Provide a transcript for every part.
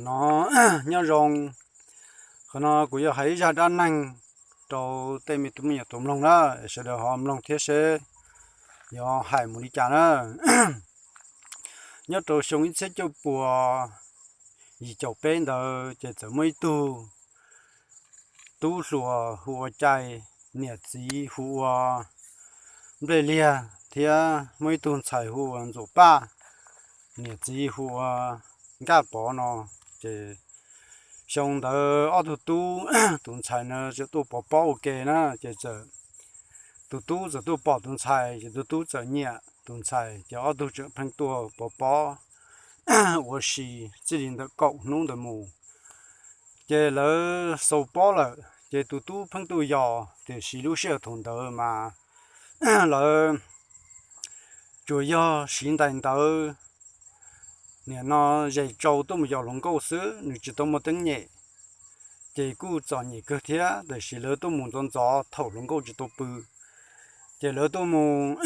No, nyob zoo. Qhov no kuv yuav hais ib zaj dab neeg rau tej me tub me nyuam tau mloog na, sawv daws ho mloog thiab seb yuav hais mus li cas na. Nyob rau xyoo ib txhiab cuaj puas yim caum peb ntawd ces txawm muaj ib tug tub hluas hu ua Cai, niam txiv hu ua Nplej Liag, thiab muaj ib tug ntxhais hu ua Ntxuam Paj, niam txiv hu ua Nkaj Pov no. Ces xyoo ntawd ob tug tub, tus ntxhais na txawm tuaj pov pob ua ke na, ces txawm tus tub txawm tuaj pom tus ntxhais, ces tus tub txawm nyiam tus ntxhais, ces ob tug txawm pheej tuaj pov pob ua si txij li ntawm kaum hnub ntawd mus. Ces lawv xaus pob lawm, ces tus tub pheej tuaj yos, tiam sis lub sij hawm thaum ntawd mas lawv tsuas yog siv ntais ntawv, nim no zes tsau tuaj mus yos hluas nkauj xwb, nws tsis tau muaj teeb nyem. Ces kuj txom nyem kawg thiab, tiam sis lawv tuaj mus ntxov ntxov thaum hluas nkauj tsis tau pw. Ces lawv tuaj mus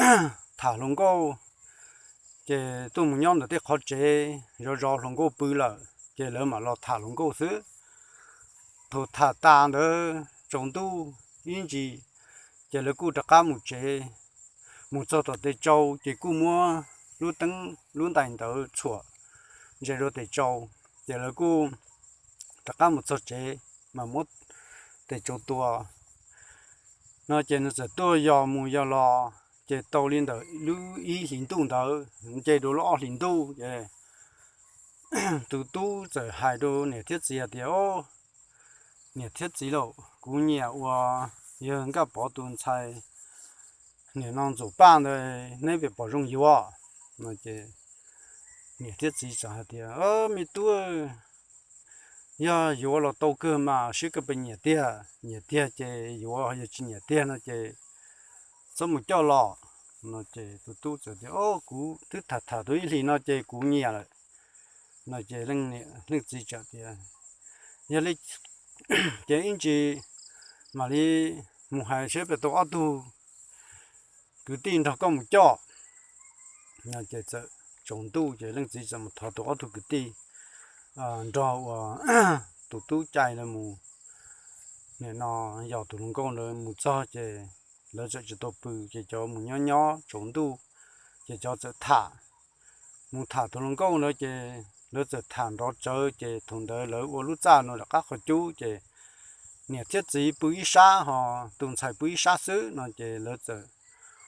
tham hluas nkauj, ces tuaj mus nyob ntawm tej qhov tsev zov zov hluas nkauj pw lawm, ces lawv mam los tham hluas nkauj xwb. Thaum tham tas ntawd tsaus ntuj ib ntsis, ces lawv kuj rov qab mus tsev. Mus txog tom tes tsau ces kuj muab lub teeb lub ntais ntawd txhuam ntse rau tes tsau, ces lawv kuj rov qab mus txog tsev mas muab tes tsau tua no. Ces nws txawm tuaj yos mus yos los, ces tau li ntawm lub ib hlis ntuj ntawd nce rau lub ob hlis ntuj, ces tus tub txawm hais rau niam thiab txiv hais tias, Niam thiab txiv lauj, kuv nyiam uas yog Nkaj Pov tus ntxhais, nim no Ntxuam Paj ntawd, neb puas pom zoo yuav? No ces niam thiab txiv txawm hais tias, Me tub, yog yuav los tau kawg mas, seb koj puas nyiam tiag. Nyiam tiag ces yuav, yog tsis nyiam tiag no ces txhob mus coj los. No ces tus tub txawm tias, Kuv twb tham tham tau ib hlis no ces kuv nyiam lawm. No ces leej txiv txawm tias, Yog li ces ib ntsis mam li mus hais seb puas tau ob tug kwv tij nrog koj mus coj. No ces txawm tsaus ntuj ces leej txiv txawm mus thov tus ob tug kwv tij nrog uas tus tub Cai ntawd mus, nim no yos tus hluas nkauj ntawd. Mus txog ces lawv txawm tsis tau pw, ces cov mus nyob nyob tsaus ntuj, ces cov txawm tham, mus tham tus hluas nkauj ntawd, ces lawv txawm tham nrov tsawv, ces thaum ntawd lawv ua lub txaj no rov qab qhov cub, ces niam thiab txiv pw ib sab ho tus ntxhais pw ib sab xwb no. Ces lawv txawm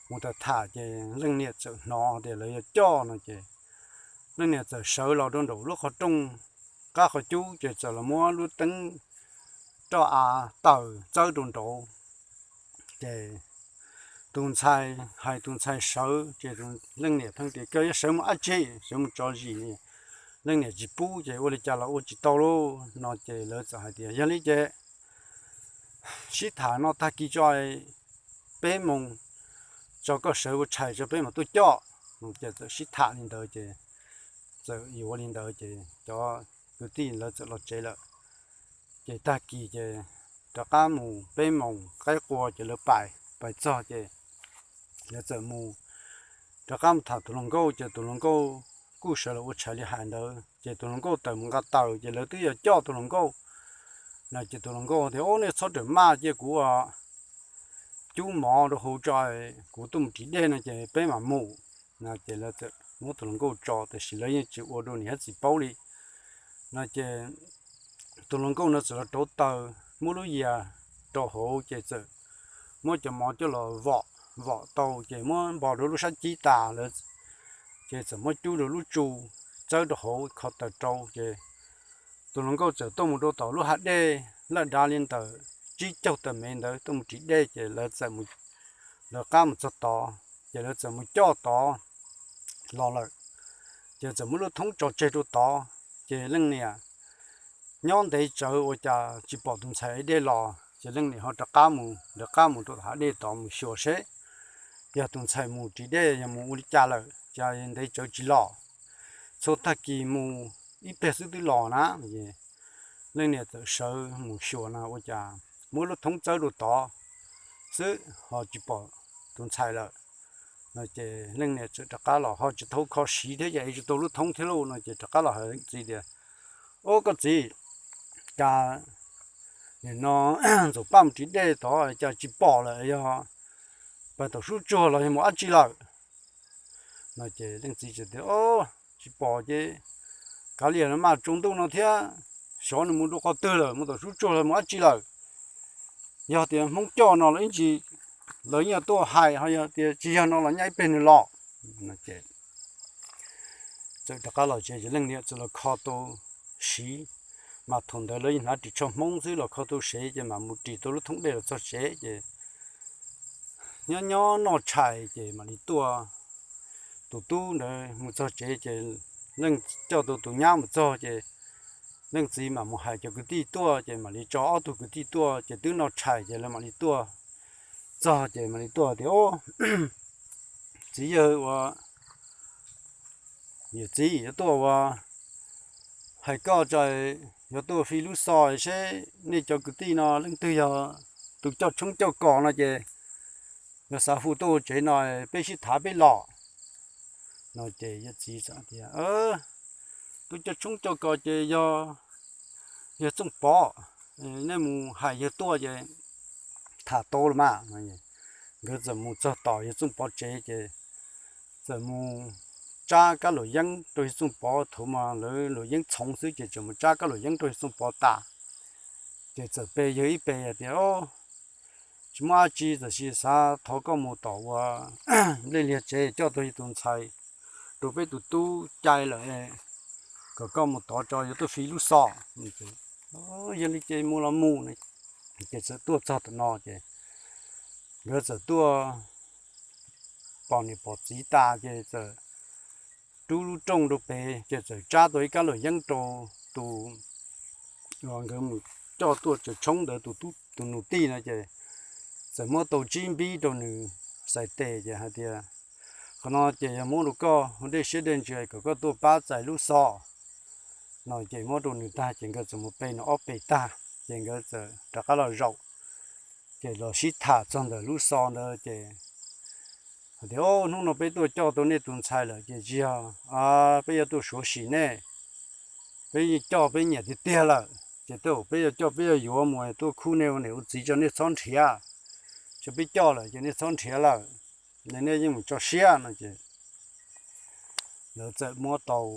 mus tham tham, ces leej niam txawm hnov tias lawv yuav coj no, ces leej niam txawm sawv los rau nraum lub qhov rooj qab qhov cub, ces txawm los muab lub teeb roj av taws txawb rau nraud. Ces tus ntxhais, hais tus ntxhais sawv, ces leej niam pheej tias, Koj yuav sawv mus dab tsi? Sawv mus tso zis. Leej niam tsis pub, ces ua li cas los ua tsis tau lauj. No ces lawv txawm hais tias, Yog li ces sib tham no, tag kis tso peb moos tso koj sawv ua tshais tso peb mam tuaj coj. Ces txawm sib tham li ntawd, ces txawm yuav li ntawd, ces cov kwv tij lawv txawm los tsev lawm. Ces tag kis ces rov qab mus peb moos qaib qua, ces lawv pais, pais txog ces lawv txawm mus rov qab mus tham tus hluas nkauj, ces tus hluas nkauj kuj sawv los ua tshais li hais ntawd. Ces tus hluas nkauj tawm mus nqa taws, ces lawv twb yuav coj tus hluas nkauj no. Ces tus hluas nkauj tias, Ob, nej txhob rawm maj, cia kuv cub mov rau hauv tso, kuv tuaj mus ris dej no ces peb mam mus. No ces lawv txawm muab tus hluas nkauj tso, tiam sis lawv yeej tsis ua rau niam thiab txiv paub li. No ces tus hluas nkauj no txawm los rauv taws, muab lub yias rau hauv, ces txawm muab cov mov coj los vom, vom tau ces muab npo rau lub sab cib tas lawm, ces txawm muab cub rau lub tsu, txawb rau hauv kho taws rau. Ces tus hluas nkauj txawm tuaj mus rau tom lub hav dej laj dav li ntawm tsib caug tawm mev ntawd tuaj mus ris dej, ces lawv txawm mus, lawv qab mus txog tod, ces lawv txawm mus coj tod los lawm. Ces txawm muab lub thoob tso tseg rau tod, ces leej niam nyob ntev tsawv ua cas tsis pom tus ntxhais dej los, ces leej niam ho rov qab mus, rov qab mus rau tom hav dej tod mus xyuas seb yog tus ntxhais mus ris dej yog mus ua li cas lawm, cas ntev tsawv tsis los. Txhua tag kis mus ib pliag xwb twb los na. Leej niam txawm sawv mus xyuas na ua cas muab lub thoob txawb rau tod xwb ho tsis pom tus ntxhais lawm. No ces leej niam txawm rov qab los, ho tsis tau kho siv thiab, ces tsis tau lub thoob thiab lauj. No ces rov qab los hais leej txiv tias, Ub, koj txiv, cas nim no Ntxoov Paj mus ris dej tod cas tsis pom lawm, yog pais tom sub tsuag los yog mus dab tsi lawm? No ces leej txiv tias, Tsis pom ces kav liam no mas, tsaus ntuj no thiab, xyov nws mus rau qhov twg lawm, mus tom sub tsuag los mus dab tsi lawm. Yog tias Hmoob coj no los ib ntsis lawv yeej tuaj hais, ho yog tias tsis yog no los nyaj ib pliag nws los. Txawm rov qab los tsev ces leej niam txawm los kho tau siv, mas thaum ntawd lawv yeej hnav ris tsho Hmoob xwb, los kho tau siv ces mam mus ris tau lub thoob dej los txog tsev ces nyob nyob noj tshais ces mam li tuaj. Tus tub ntawd mus txog tsev ces leej coj tau tus nyab mus txog ces leej txiv mam mus hais cov kwv tij tuaj ces mam li tso ob tug kwv tij tuaj ces twb noj tshais ces lawv mam li tuaj txog ces mam li tuaj tias, Ub, txiv yawg ua, yawm txiv yuav tuaj ua, hais koj tso, yuav tuaj fi lub xov seb nej cov kwv tij no leej twg yog tus coj tshoob coj kos no ces yog xav hu tuaj ua tsev no peb sib tham peb los. No ces yawm txiv tias, Tus coj tshoob coj kos ces yog yawg Txooj Pov, nej mus hais yawg tuaj ces tham tau los mas. Nkawd txawm mus txog tom yawg Txooj Pov tsev ces txawm mus tsab kab luam yeeb rau yawg Txooj Pov, thaum mas lawv luam yeeb txhoov xwb ces txawm mus tsab kab luam yeeb rau yawg Txooj Pov tas ces txawm pe yawg ib pe hais tias, Tsis muaj dab tsi, tab sis xav thov koj mus tom ua Nplej Liag tsev coj tau yus tus ntxhais rau peb tus tub cai lawm, kom koj mus tod tso, yuav tuaj fi lub xov. Yog li ces mus los mus. Ces txawm tuaj txog tom no ces nkawd txawm tuaj pom niam pom txiv tas ces txawm rub lub rooj rau pem ces txawm tsab tau ib kab luam yeeb rau tus uas nkawd mus coj tuaj tsaws tshoob ntawd tus nus tij no ces txawm muab tau tsib npib rau nws xais tes ces hais tias, Qhov no ces yog muab rau koj ua dej siab dej ntsws kom koj tuaj pab txais lub xov. No ces muab rau nws tag ces nkawd txawm mus pe nws ob pe tag ces nkawd txawm rov qab los zaum ces los sib tham txog ntawm lub xov ntawd ces hais tias, Hnub no peb tuaj coj tau nej tus ntxhais lawm ces tsis yog peb yuav tuaj suav sim nej, peb yeej coj peb nyiam tiag tiag lawm ces tej zaum peb yuav coj peb yuav yuav mus tuaj khub nej ua niam ua txiv tso, nej txhob nrhiav, tso peb coj lawm ces nej txhob nrhiav lawm, nej yeej mus tso siab. No ces lawv txawm muab tau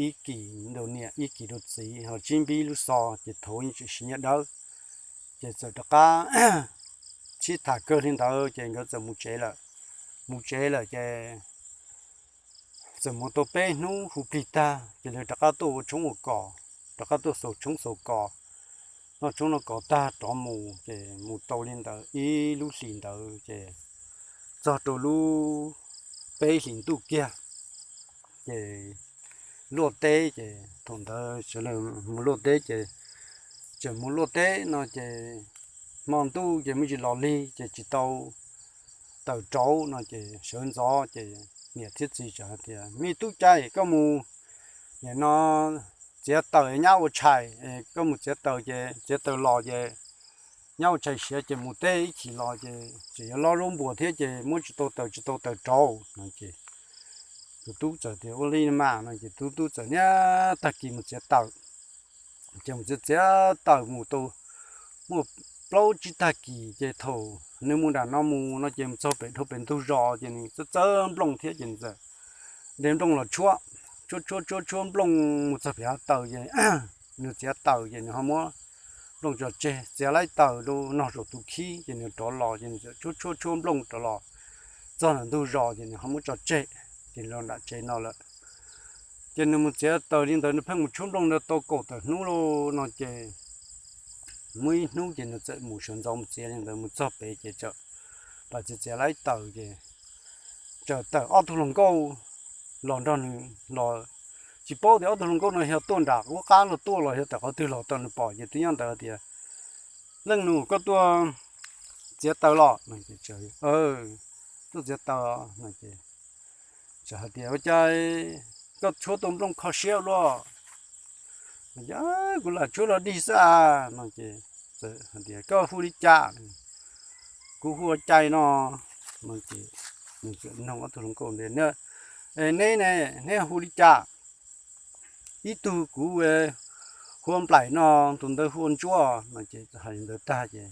ib kis rau niam ib kis rau txiv ho tsib npib lub xov ces thaum yeej tseem siv nyiaj dawb ces txawm rov qab sib tham kawg li ntawd ces nkawd txawm mus tsev lawm. Mus tsev lawm ces txawm mus tau peb hnub hu plig tag ces lawv rov qab tuaj ua tshoob ua kos, rov qab tuaj xaus tshoob xaus kos, noj tshoob noj kos tag rov mus ces mus tau li ntawd ib lub hlis ntawd ces txog rau lub peb hlis ntuj kiag ces luaj teb ces thaum ntawd sawv daws mus luaj teb ces tseem mus luaj teb no ces hmo ntuj ces muaj tsis los lig ces tsis tau taws rauv no ces sawv ntxov ces niam thiab txiv txawm hais tias, Me tub cai, koj mus nim no txiav taws nyab ua tshais, koj mus txiav taws ces txiav taws los ces nyab ua tshais siav ces mus teb ib chim los ces tseem yuav lob zaub npuas thiab ces muab tsis tau taws tsis tau taws rauv no ces tus tub txawm tias, Ua li mas. No ces tus tub txawm niaj tag kis mus txiav taws. Ces mus txiav txiav taws mus tau muaj plaub tsib tag kis ces thaum nws mus nram no mus no ces mus txog pem dhau pem ntug zos ces nws txawb txawb nplooj thiab ces nws txawm de nplooj los tshuab, tshuab tshuab tshuab tshuab nplooj mus txog pem hav taws ces nws txiav taws ces nws ho muab nplooj tso tseg, txiav laib taws rau nog saum tus khib ces nws rov los ces nws txawm tshuab tshuab tshuab nplooj rov los txog ntawm ntug zos ces nws ho muab tso tseg ces los nram tsev no lawm. Ces nws mus txiav taws li ntawd nws pheej mus tshuab nplooj ntawd tau kaum tawm hnub lauj no ces muaj ib hnub ces nws txawm mus sawv ntxov mus txiav li ntawd mus txog pem ces txawm pais txiav txiav laib taws ces txawm tawm ob tug hluas nkauj los nrog nws los. Tsis paub tias ob tug hluas nkauj no yog tuaj nram qub qab los tuaj los yog tawm qhov twg los tau nws pom ces twb nyob ntawd tias, Leej nus, koj tuaj txiav taws los? Tuaj txiav taws no ces txawm hais tias, Ua cas koj tshuab tau nplooj kho siab luaj? Kuv lam tshuab los dig xwb a. No ces txawm hais tias, Koj hu li cas? Kuv hu ua Cai no. No ces nws txawm nug ob tug hluas nkauj tias, Neb ne, neb hu li cas? Ib tug kuv hu hu ua Nplaim no, tus ntawd hu ua Ntsuab no. Ces hais li ntawd tag ces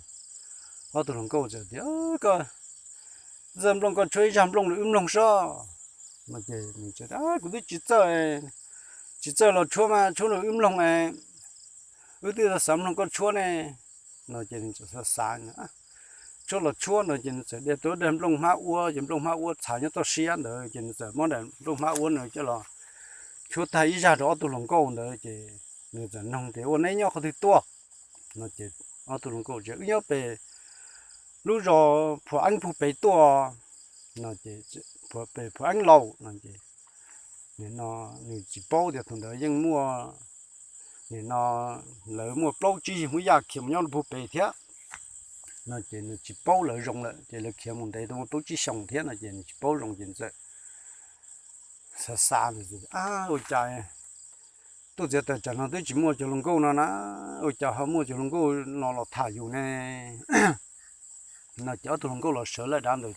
ob tug hluas nkauj txawm tias, Koj zaj nplooj koj tshuab ib zaj nplooj rau wb mloog sob. No ces nws txawm, Kuv twb tsis txawj, tsis txawj los tshuab mas tshuab rau wb mloog es wb twb xav mloog koj tshuab ne. No ces nws txawm xav xav, tshuab los tshuab no ces nws txawm de tau daim nplooj hmab uab, ces nplooj hmab uab txhav nyob toj siab ntawd ces nws txawm muab daim nplooj hmab uab no coj los tshuab tag ib zaj rau ob tug hluas nkauj ntawd ces nws txawm noog tias, Ua neb nyob qhov twg tuaj? No ces ob tug hluas nkauj tias, Wb nyob pem lub zos Phuam Eeb Phu Pem tuaj. No ces, Pem Phuam Eeb Lauj no ces nim no nws tsis paub tias tus ntawd yeej muaj, nim no lawv muaj plaub tsib yig Hmoob Yaj khiav mus nyob rau Phu Pem thiab. No ces nws tsis paub lawv zoo lawm, ces lawv khiav mus ntev tau muaj plaub tsib xyoos thiab no ces nws tsis paub zoo ces txawm xav xav, Ab, ua cas tuaj txiav taws tsam no twb tsis muaj cov hluas nkauj no na, ua cas ho muaj cov hluas nkauj no los tham yus ne? No ces ob tug hluas nkauj los sawv lawm dav ntawd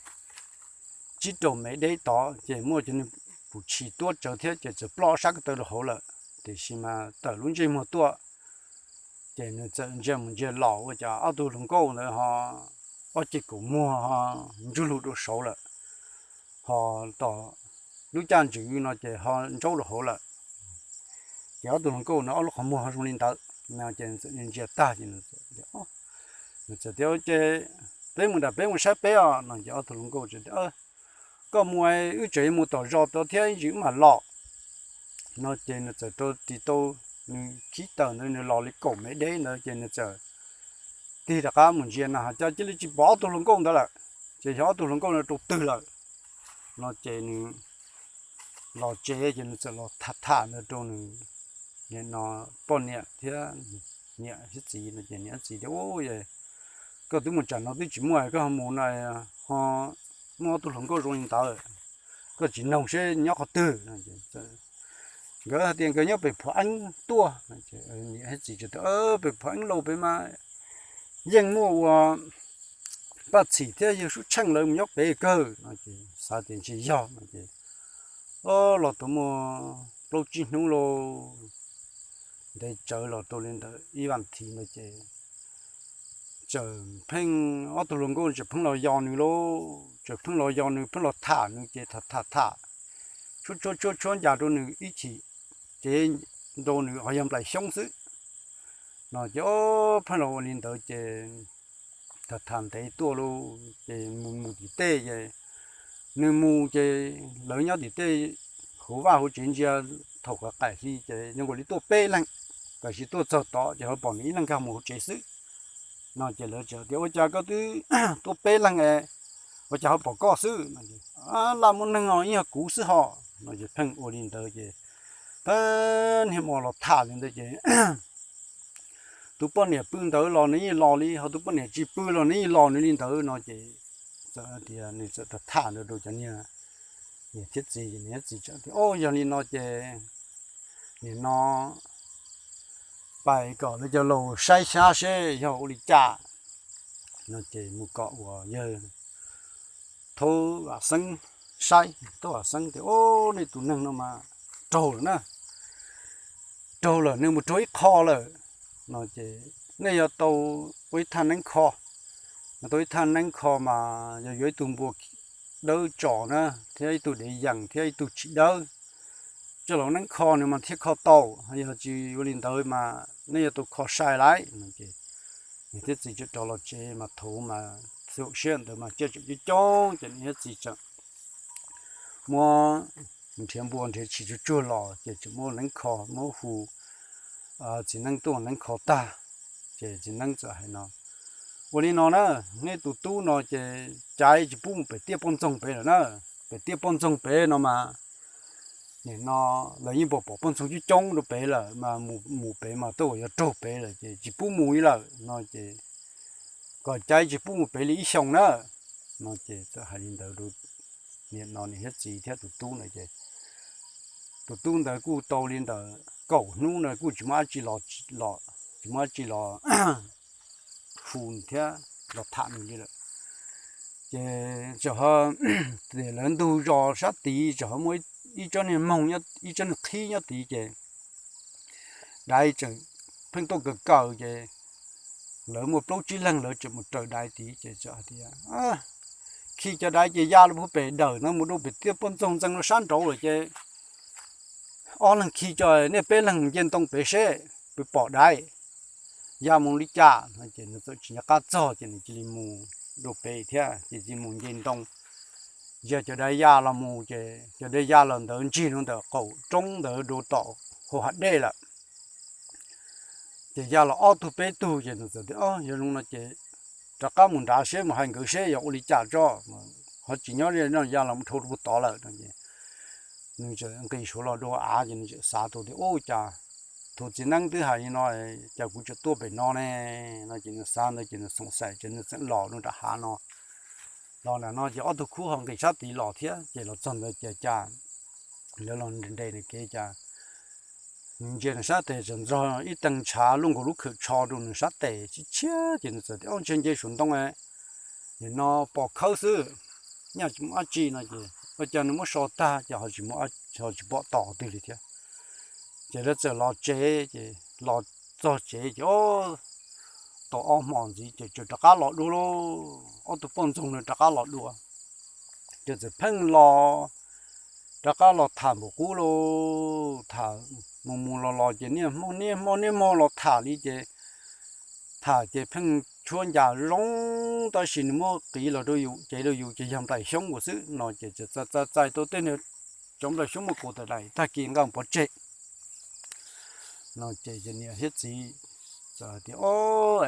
tsib rau mev deb tod ces muaj cov niag pum tshis tuab tsawv thiab ces txawm ploj sab ko taw rau hauv lawm, tiam sis mas tawm lub ntsej muag tuaj ces nws txawm ntsia mus ntsia los ua cas ob tug hluas nkauj ntawd ho ob ceg kaum muag ho ntsuj lug rau saud lawm, ho tom lub caj ntswg no ces ho ntsaub rau hauv lawm. Ces ob tug hluas nkauj no ob lub qhov muag ho zoo li ntawd no ces ntsia tag ces nws txawm tias, Ces peb mus nram peb mus saib peb os. No ces ob tug hluas nkauj tias, Koj mus, wb tseem yuav mus tom zos tod thiab ib ntsis wb mam los. No ces nws txawm rau ris tau nws khib taws ntawd nws los li kaum mev deb ntawd ces nws txawm tig rov qab mus ntsia no ho cas cia li tsis pom ob tug hluas nkauj ntawd lawm, ces yog ob tug hluas nkauj no rau twg lawm. No ces nws los tsev ces nws txawm los tham tham ntawd rau nws nim no poj niam thiab niam thiab txiv no ces niam thiab txiv tias, Koj twb mus tsam no twb tsis muaj, koj ho mus no ho muaj ob tug hluas nkauj zoo li ntawd, koj tsis noog seb nyob qhov twg? Nkawd hais tias nkawd nyob pem Phuam Eeb tuaj. Niam thiab txiv tias, Pem Phuam Eeb Lauj pem mas yeej muaj ua Paj Txhim thiab yawg Sub Tsheej lawv mus nyob pem kawg no ces xav tias ntshe yog no ces los tau muaj plaub tsib hnub lauj, ntev tsawv los rau li ntawd ib vas thiv no ces txawm pheej ob tug hluas nkauj txawm pheej los yos nws lauj, txawm pheej los yos nws pheej los tham nws ces tham tham tham tshuab tshuab tshuab tshuab ncas rau nws ib chim, ces rau nws ho yog nplaim xyoob xwb no ces pheej los ua li ntawd ces tham tham ntev tuaj lauj ces mus mus tim tej ces nws mus ces lawv nyob tim tej hauv vaj hauv tsev ntsia thaum qhov qaim hli ces zoo nkaus li tuaj peb leeg, tab sis tuaj txog tod ces ho pom nws ib leeg nkag mus hauv tsev xwb. No ces lawv tias, Ua cas koj twb tuaj peb leeg es ua cas ho pom koj xwb? Laj muaj neeg os, ib yog kuv xwb ho. No ces pheej ua li ntawd ces pab niag hmo los tham li ntawd ces tus poj niam pw ntawd los nws yeej los li, ho tus poj niam tsis pw los nws yeej los nws li ntawd no ces txawm tias nws txawm tham tham ntawd rau cov niag niam thiab txiv, niam thiab txiv txawm tias, Au, yog li no ces nim no pais kom lawv cov laus saib xyab seb yog ua li cas. No ces mus kom uas yawg Thaub Vam Xeeb saib, Thaub Vam Xeeb tias, Au, nej tus neeg no mas raug lawm na, raug lawm, nws mus raug ib qho lawm. No ces nej yuav tau ua ib thaj neeb kho, yuav tau ib thaj neeb kho mas yog yuav ib tug npua dawb tso na, thiab ib tug dev yees thiab ib tug tsis dawb, coj los neeb kho nws mas thiaj kho tau, yog tsis ua li ntawd mas nej yuav tau kho sai lawm. No ces niam thiab txiv txawm rov los tsev mas thaum mas txhua siab ntawd mas caij tseem coob coob ces niam thiab txiv txawm muab nrhiav npua nrhiav tshis tsuag tsuag los ces txawm muab neeb kho, muab hu txiv neeb tuaj neeb kho tag ces txiv neeb txawm hais no, Ua li no na, nej tus tub no ces caiv tsis pub mus pem tiaj poj ntxoog pem lawm na. Pem tiaj poj ntxoog pem no mas nim no lawv yeej pom pom poj ntxoog coob coob rau pem lawm mas mus pem mas tuaj yuav raug pem lawm ces tsis pub mus li lawm no ces kom caiv tsis pub mus pem li ib xyoos na. No ces txawm hais li ntawd rau nim no niam thiab txiv thiab tus tub ntawd ces tus tub ntawd kuj tau li ntawd kaum hnub no kuj tsis muaj dab tsi los, tsis muaj dab tsi los hu thiab los tham nws li lawm. Ces txawm ho, lawv ntug zos sab tid txawm ho muaj ib tsob niag moog, ib tsob niag qhib nyob tid ces daiv tseem pheej tuaj kaws kaws ces lawv muaj plaub tsib leeg lawv tseem mus raws daiv tid ces txawm hais tias khi cov daiv ces ya los puag pem dawm no mus rau pem tiaj poj ntxoog ntxees rau sab nraud lawm ces ob leeg khi co nej peb leeg nce ntoo pem seb puas pom daiv ya mus li cas no ces nws txawm tsis nco qab txog ces nws cia li mus rau pem thiab ces cia li mus nce ntoo, yog cov daiv ya los mus ces cov daiv ya los ntawd ntsig rau ntawm qaum roob ntawd rau tom hauv hav dej lawm. Ces ya los ob tug peb tug ces nws txawm tias, Yog zoo no ces rov qab mus nrad seb mus hais nkawd seb yog ua li cas tso, ho tsis nyob li no ya los mus dhau rau puag tod lawm no es nws txawm nqis suav los dua av ces nws txawm xav tus tias, Ua cas thaum txiv neeb twb hais li no, cas kuv tseem tuaj pem no ne? No ces nws xav ntawd ces nws xoom xaim ces nws txawm los rau nram hav no. Los nram no ces ob tug khub ho nqis sab tid los thiab ces los txog ntawd ces cas lawv los nres nres nws kev cas nws ntsia nws sab tes txawm nrog ib teeg ntshav luaj nkaus lub khawm tsho rau nws sab tes tshiab tshiab ces nws txawm tias, Ob, ntshe nce saum ntoo nim no pom khawb xwb, nyaj tsis muaj dab tsi no ces ua cas nws muab so tag ces ho tsis pom tos twg li thiab. Ces lawv txawm los tsev ces los txog tsev ces tau ob hmos ntxiv ces txawm rov qab los dua lauj, ob tug poj ntxoog no rov qab los dua. Ces txawm pheej los, rov qab los tham npaum qub lauj, tham mus mus los los ces niaj hmo niaj hmo niaj hmo los tham li ces tham ces pheej tshuab ncas zoo, tab sis nws muab qiv los rau yus cev rau yus ces yog nplaim xyoob ua xwb no ces txawm txais txais tau tej niag cov nplaim xyoob muaj kaus tawm daim tag kis nqa pov tseg no ces niam thiab txiv txawm hais tias, Ob,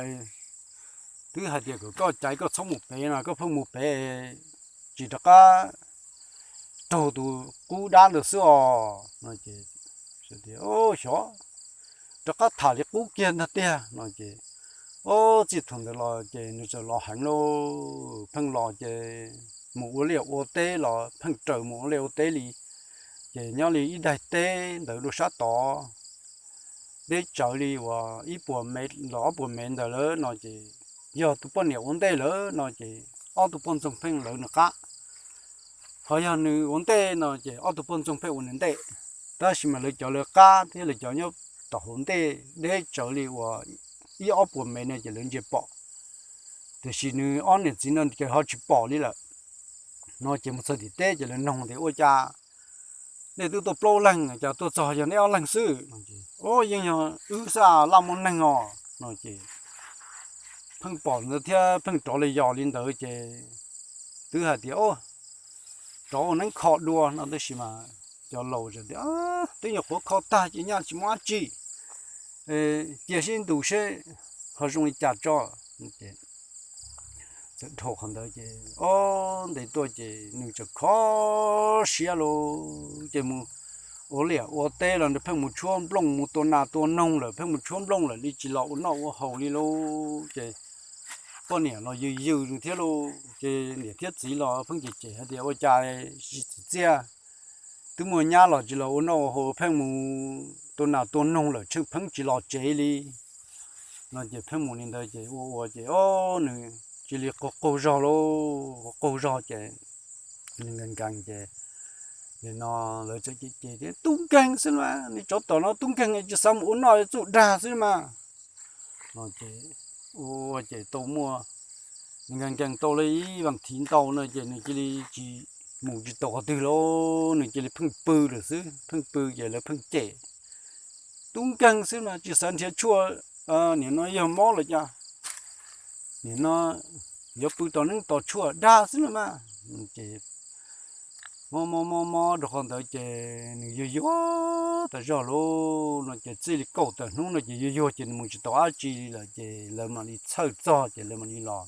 twb hais tias kom koj caiv koj txhob mus pem no koj pheej mus pem tsis rov qab raug tus qub dab ntawd xwb os no ces, Xyov, rov qab tham li qub kiag ntag tiag no ces, ob, txij thaum ntawd los ces nws txawm los heev lauj, pheej los ces mus ua liaj ua teb los pheej raws mus ua liaj ua teb li ces nyob li ib daim teb ntawd rau sab tod deb tsawv li uas ib puas mev los ob puas mev ntawd lawm no ces yog tus poj niam ua ntej lawm no ces ob tug poj ntxoog pheej lawv nws qab, ho yog nws ua ntej no ces ob tug poj ntxoog pheej ua nws ntej, tab sis mas lawv cov lawv qab thiab lawv cov nyob tom hauv ntej deb tsawv li uas ib ob puas mev no ces lawv ntsia pom, tiam sis nws ob niam txiv no ces ho tsis pom li lawm no ces mus txog tim teb ces lawv noog tias, Ua cas nej twb tuaj plaub leeg cas tuaj txog yog neb ob leeg xwb? Ua, yeej yog wb xwb, laj muaj neeg os no ces pheej pom ntawd thiab pheej rov li yos li ntawd ces twb hais tias, Rov ua neeb kho dua no tab sis mas cov laus tias, Twb nyuam qhuav kho tag ces nyaj tsis muaj dab tsi, cia sib ntus seb ho zoo li cas tso. Txawm dhau qhov ntawd ces ob ntes tuaj ces nws txawm kho siab lauj, ces mus ua liaj ua teb los nws pheej mus tshuab nplooj, mus tua nas tua noog lawm pheej mus tshuab nplooj lawm li tsis los ua noj ua haus li lauj. Ces poj niam los yws yws nws thiab lauj, ces niam thiab txiv los pheej cem cem hais tias, Ua cas tsis txim txiaj, twb muaj nyab los tsis los ua noj ua haus, pheej mus tua nas tua noog lawm tsheej pheej tsis los tsev li no ces pheej mus li ntawd ces ua ua ces ob nws cia li qaug qaug zog lauj, qaug qaug zog ces nws nkees nkees ces nim no lawv txawm cem cem tias, Tub nkeeg xwb mas, nws tsov tom no tub nkeeg tsis xav mus ua noj txuj dag xwb mas no ces ua ces tau muaj nkees nkees tau li ib vas thiv ntau no ces nws cia li tsis mus tsis tau qhov twg lauj, nws cia li pheej pw lawm xwb, pheej pw ces lawv pheej cem, Tub nkeeg xwb mas tsis xav nrhiav tshuaj, nim no yog mob los cas, nim no yuav pw tos neeb tos tshuaj dag xwb los mas. Ces mob mob mob mob rau qhov ntawd ces nws yuag yuag tas zog lauj no ces txij li kaum tawm hnub no ces yuag yuag ces nws mus tsis tau dab tsi li lawm ces lawv mam li txhawj txog ces lawv mam li los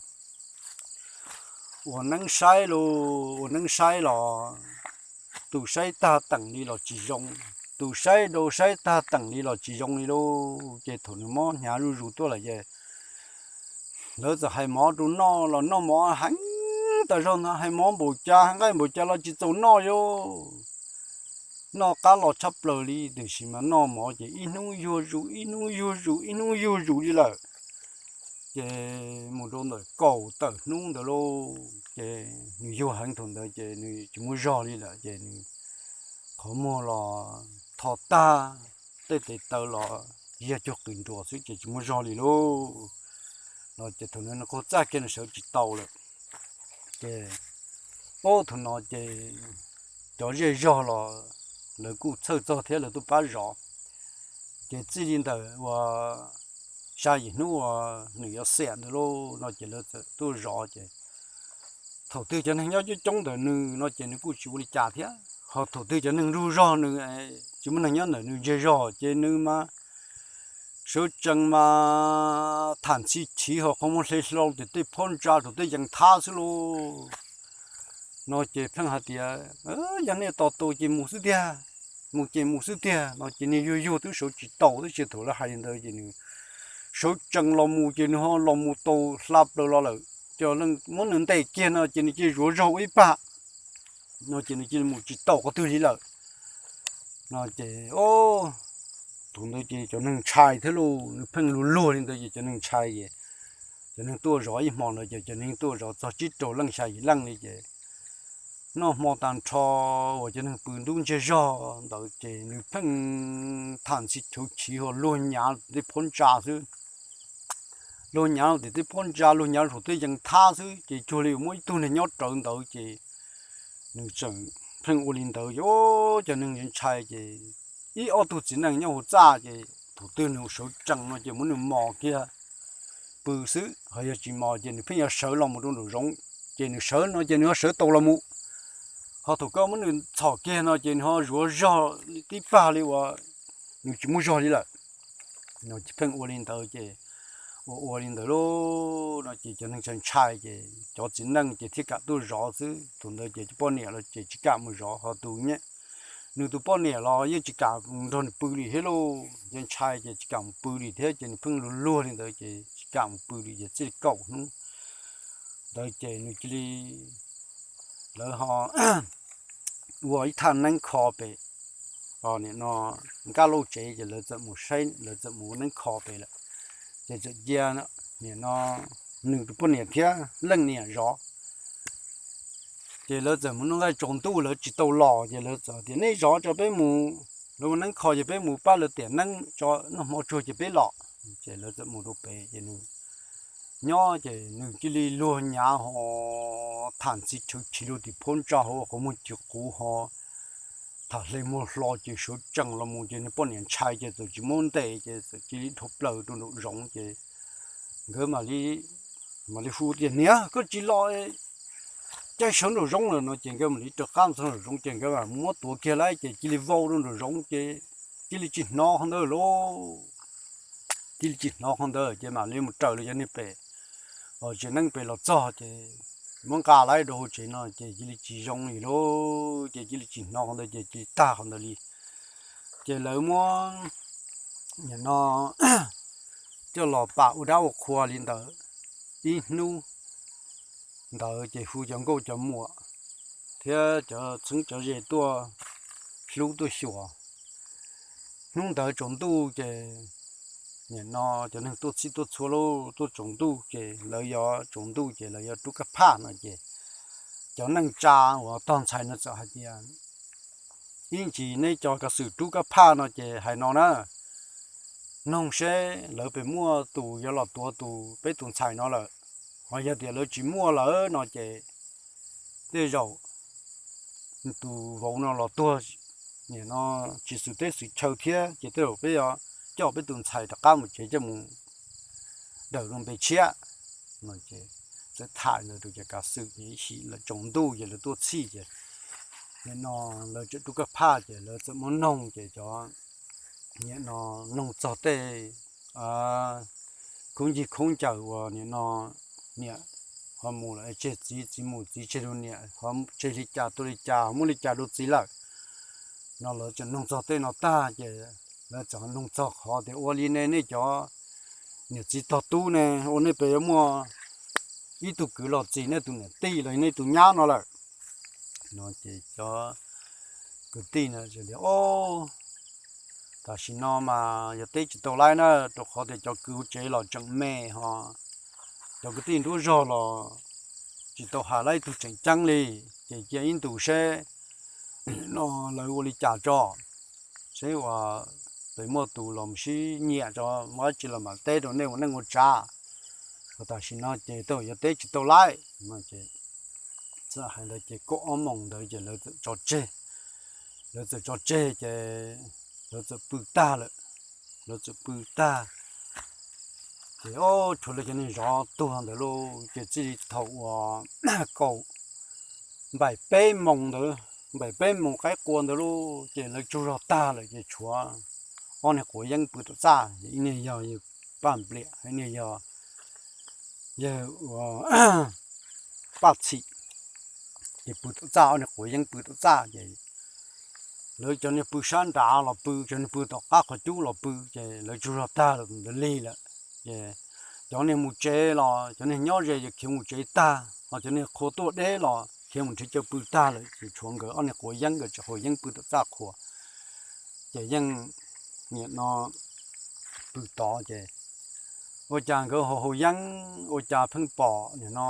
ua neeb saib lauj, ua neeb saib los tus saib tag teem li los tsis zoo, tus saib rau saib tag teem li los tsis zoo li lauj. Ces thaum nws mob hnyav zuj zus tuaj lawm ces lawv txawm hais mov rau noj los noj mov heev tas zog ntag, hais mov npaum cas hais nqaij npaum cas los tsis txaus noj li. Noj qab los tshaj plaws li, tiam sis mas noj mov ces ib hnub yuag zus ib hnub yuag zus ib hnub yuag zus li lawm. Ces mus rau ntawm kaum tawm hnub ntawd lauj, ces nws yuag heev thaum ntawd ces nws tsis muaj zog li lawm ces nws qhov muag los tho tag, tej tes taw los yag cuag qws nruas xwb ces tsis muaj zog li lauj. No ces thaum no nws qaug txaj kiag nws sawv tsis tau lawm. Ces ob thaum no ces cov zej zog los lawv kuj txhawj txog thiab lawv tuaj pab zov. Ces txij li ntawm uas xya yim hnub uas nws yuav xiam ntawd lauj no ces lawv txawm tuaj zov ces thaum twg cov neeg nyob coob coob ntawm nws no ces nws kuj tsis ua li cas thiab, ho thaum twg cov neeg nrug zog nws, tsis muaj neeg nyob ntawm nws ntseg zog ces nws mas sawv tsees mas tham ntxhi chiv ho qhov muag hle hlau tim tej phab ntsa rau tej yees thab xwb lauj. No ces pheej hais tias, yog nej tos tau ces mus xwb tiag, mus ces mus xwb tiag no ces nws yuag yuag twb sawv tsis tau, twb tsis thaum lawv hais li ntawd ces nws sawv tsees los mus ces nws ho los mus tau hla plaws los lawm. Cov muab nws ntes kiag no ces nws cia zuav zog ua ib pag no ces nws cia mus tsis tau qhov twg li lawm. No ces thaum ntawd ces cov neeg ntshai thiab lauj, nws pheej luag luag li ntawd ces cov neeg ntshai ces cov neeg tuaj zov ib hmo ntawd ces cov neeg tuaj zov txog tsib rau leej xya yim leej li ces noj hmo tag nrho uas cov neeg pw ntub ntseg zog ntawd ces nws pheej tham ntxhi chauv chiv ho luag nyav tim tej phab ntsa xwb. Luag nyav tim tej phab ntsa, luag nyav rau tej yees thab xwb ces cuag li muaj ib tug neeg nyob rawv ntawd ces nws tseem pheej ua li ntawd ces cov neeg ntshai ces ib ob tug txiv neej nyob hauv txaj ces thaum twg nws sawv tsees no ces muab nws mos kiag pw xwb, ho yog tsis mos ces nws pheej yuav sawv los mus rau nraum zoov. Ces nws sawv no ces nws yuav sawv tau los mus, ho thaum koj muab nws txhom kiag no ces nws ho zuav zog tib pag li uas nws tsis muaj zog li lawm. No ces pheej ua li ntawd ces ua ua li ntawd lauj no ces cov neeg ntshai ntshai ces cov txiv neej ces thiaj kam tuaj zov xwb. Thaum ntawd ces cov poj niam los ces tsis kam mus zov, ho tus nws tus poj niam los yeej tsis kam nrog nws pw li thiab lauj. Ces ntshai ces tsis kam mus pw li thiab ces nws pheej luag luag li ntawd ces tsis kam mus pw li ces txij li kaum hnub ntawd ces nws cia li, lawv ho ua ib thaj neeb kho pem, nim no nkaj lauj tsev ces lawv txawm mus saib, lawv txawm mus ua neeb kho pem lawm. Ces txawm cia nim no nws tus poj niam thiab leej niam zov. Ces lawv txawm mus noj nqaij tsaus ntuj lawv tsis tau los ces lawv txawm tias nej zov tso peb mus, lawv ua neeb kho ces peb mus pab lawv tiam neeb tso noj hmo tsuag ces peb los. Ces lawv txawm mus rau pem ces nws nyob ces nws cia li luag nyav ho tham ntxhi chawv chiv rau tim phab ntsa hauv qhov muag cig quv ho tham hle muag hlo ces sawv tsees los mus ces nws poj niam ntshai ces txawm tsis muab ntes ces txawm cia li dhau plaws rau nraum zoov ces nkawd mam li, mam li hu tias niam koj tsis los, caij sawv nraum zoov lawm no ces nkawd mam li rov qab txog nraum zoov ces nkawd mam muab tuav kiag lawm ces cia li vau rau nraum zoov ces cia li tsis hnov qhov ntawd lauj. Cia li tsis hnov qhov ntawd ces mam li mus raws li cov neeg pem, tsev neeb pem los txog ces muab nqa lawm rau hauv tsev no ces cia li tsis zoo li lauj, ces cia li tsis hnov qhov ntawd ces cia li tag qhov ntawd li. Ces lawv muab nim no coj los pam ua dab ua qhua li ntawd ib hnub ntawd ces hu cov nkauj cov muam thiab cov txheeb cov ze tuaj hlub tuaj xyuas. Hnub ntawd tsaus ntuj ces nim no cov neeg tuaj txhij tuaj txhua lauj, tuaj tsaus ntuj ces lawv yuav tsaus ntuj ces lawv yuav rub kab phaj no ces cov neej tsa uas tog ntxhais no txawm hais tias ib ntsis neb cov kav xwm rub kab phaj no ces hais no na, noog seb lawv pem muaj tus yuav los tuav tus peb tus ntxhais no lawm, ho yog tias lawv tsis muaj lawm no ces tej zaum tus vauv no los tuag nim no tsis xwm teb xwm chaw thiab ces tej zaum peb yuav coj peb tus ntxhais rov qab mus tsev coj mus dawm rau npe tshiab. Txawm tham ntawd rau cov kav xwm ces ib sim lawv tsaus ntuj ces lawv tuaj txhij ces nim no lawv tseem rub kab phaj ces lawv txawm muab noog ces cov nim no noog txog tej khoob ncig khoob ncaws uas nim no niam ho mus lawm tseg txiv, txiv mus txiv tseg rau niam, ho tseg li cas tuaj li cas, muab li cas rau txiv lawm no lawv tseem noog txog tej no tag ces lawv txawm noog txog qhov tias ua li ne nej cov niam txiv tog tub ne, ua nej pem yuav muaj ib tug kwv los txis nej tus niam tij los nej tus nyab no lawm no ces cov kwv tij no tias o, tam sim no mas yog teb tsis tau laib na, rau qhov tias cov kwv hauv tsev los tseem me ho cov kwv tij nruab zog los tsis tau hais laib ib tug tseem ceeb li, ces cia ib ntus seb no lawv ua li cas tso, seb uas pem muaj tus los sib nyiam tso, muaj dab tsi los mam teb rau nej ua neej ua tsav. Ho tam sim no ces tej zaum yuav teb tsis tau lawm. Txawm hais ntawd ces kaum ob moos ntawd ces lawv txawm tso tseg. Lawv txawm tso tseg ces lawv txawm pw tag lawm. Lawv txawm pw tag ces ob tshuav lawv cov neeg zov tuag ntawd lauj, ces txij li thaum uas kaum npaim peb moos ntawd, npaim peb moos qaib qua ntawd lauj, ces lawv tsaug zog tag lawm ces tshuav ob niag quav yeeb pw tom txaj, ib niag yog yawg Paj Npliam, ib niag yog yawg Paj Txhim. Ces pw tom txaj, ob niag quav yeeb pw tom txaj ces lawv cov niag pw sab nrad los pw, cov niag pw tom qab qhov cub los pw, ces lawv tsaug zog tag lawm ntawd lig lawm. Ces cov niag mus tsev los cov niag nyob ze ces khiav mus tsev tag, ho cov niag qhua tuaj deb los khiav mus nrhiav chaw pw tag lawm, ces tshuav nkawd ob niag quav yeeb, nkawd tseem haus yeeb pw tom txaj qhua. Ces yeej nim no pw tod ces ua cas nkawd haus haus yeeb ua cas pheej pom nim no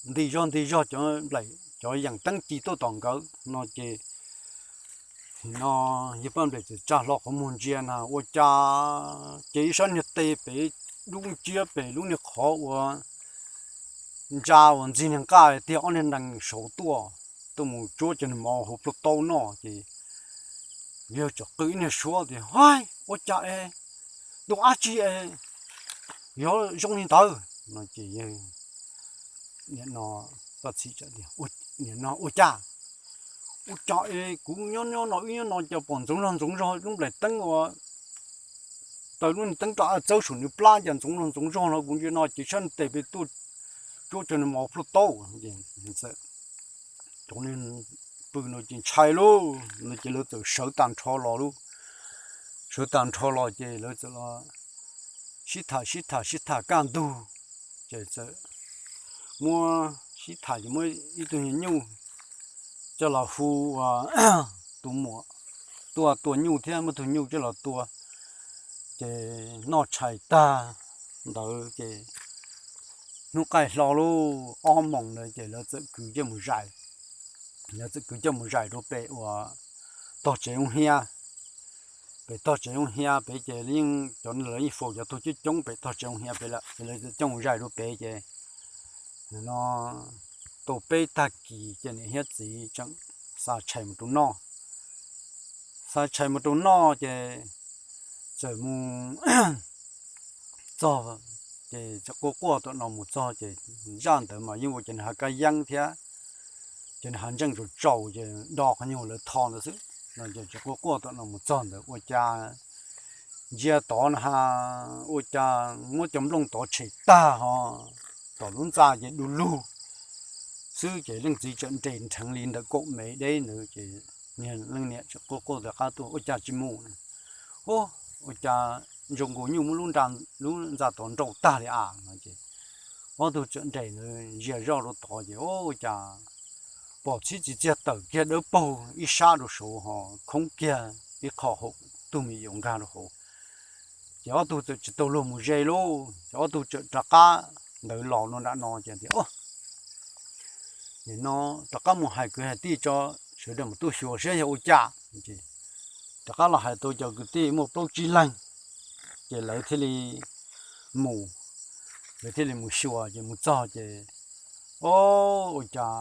nti zog nti zog cov nplaim cov yeem teeb ci tuaj tom nkawd no ces nim no yawg Paj Npliam txawm tsa hlo qhov muag ntsia na ua cas ces ib sab niag tes pem dub nciab pem lub niag qhov uas ntsa uas ntxig niag nqaj tiag ob niag nees saud tuaj, tuaj mus tsuab cov niag mov hauv plhu taub noj ces yawg txawm qw ib niag suab tias, Haib, ua cas es tus dab tsi es yuav zoo li ntawd? No ces yawg nim no Paj Txhim tias, Nim no ua cas? Ua cas es kuv nyob nyob no wb nyob no cas pom ntxoov zog ntxoov zog lub nplaim teeb uas taws lub niag teeb roj a txawb saum nws plab cas ntxoov zog ntxoov zog no kuv ntsia no ces sab tes pem tuaj tsuab cov niag mov plhu taub. Cov pw no ces ntshai lauj, no ces lawv txawm sawv tag nrho los lauj. Sawv tag nrho los ces lawv txawm los sib tham sib tham sib tham kaj ntug, ces txawm muab sib tham ces muab ib tug nyuj coj los hu ua tus muam tuaj tua nyuj thiab muab tug nyuj coj los tua. Ces noj tshais tag ntawd ces hnub qaij hlo lauj, ob moos ntawd ces lawv txawm kwv coj mus zais. Lawv txawm kwv coj mus zais rau pem uas tog tsev Hoob Hiab. Pem tog tsev Hoob Hiab pem ces yeej cov lawv yeej faus cov tuag coob coob pem tog tsev Hoob Hiab pem lawm ces lawv txawm coj mus zais rau pem ces no tau peb tag kis ces niam thiab txiv tseem xa tshais mus rau noj. Xa tshais mus rau noj ces txawm mus txog ces txawm quaj quaj tom no mus txog ces zaj ntawd mas yeej ua cov niag hav kab yeeb thiab cov niag hav ntseej tsaus tsaus ces do qhov nyuag lawv tho ntawd xwb. No ces txawm quaj quaj tom no mus txog ntawd ua cas ntsia tod na ha, ua cas muab cov nplooj tod tshem tag ho tom lub ntxa ces du lug xwb ces leej txiv tseem nres nrheev li ntawm kaum mev deb ntawd ces leej niam tseem quaj quaj rov qab tuaj ua cas tsis mus. Ub, ua cas zoo nkaus nyuj muab lub ntxa tod nrau tag li a no ces ob tug tseem nres ntawd ntsia zoj rau tod ces ua cas pom txhib txiv txiag tawm kiag dawb paug ib sab rau saud ho khoob kiag ib qho hauv tug me nyuam nkag rau hauv. Ces ob tug txawm tsis tau luag mus ze lauj, ces ob tug txawm rov qab ntawd los no nram no ces tias, Nim no rov qab mus hais kwv hais tij tso, sawv daws mus tuaj xyuas saib yog ua cas. Rov qab los hais tau cov kwv tij muaj plaub tsib leeg, ces lawv thiaj li mus, lawv thiaj li mus xyuas ces mus txog ces, o, ua cas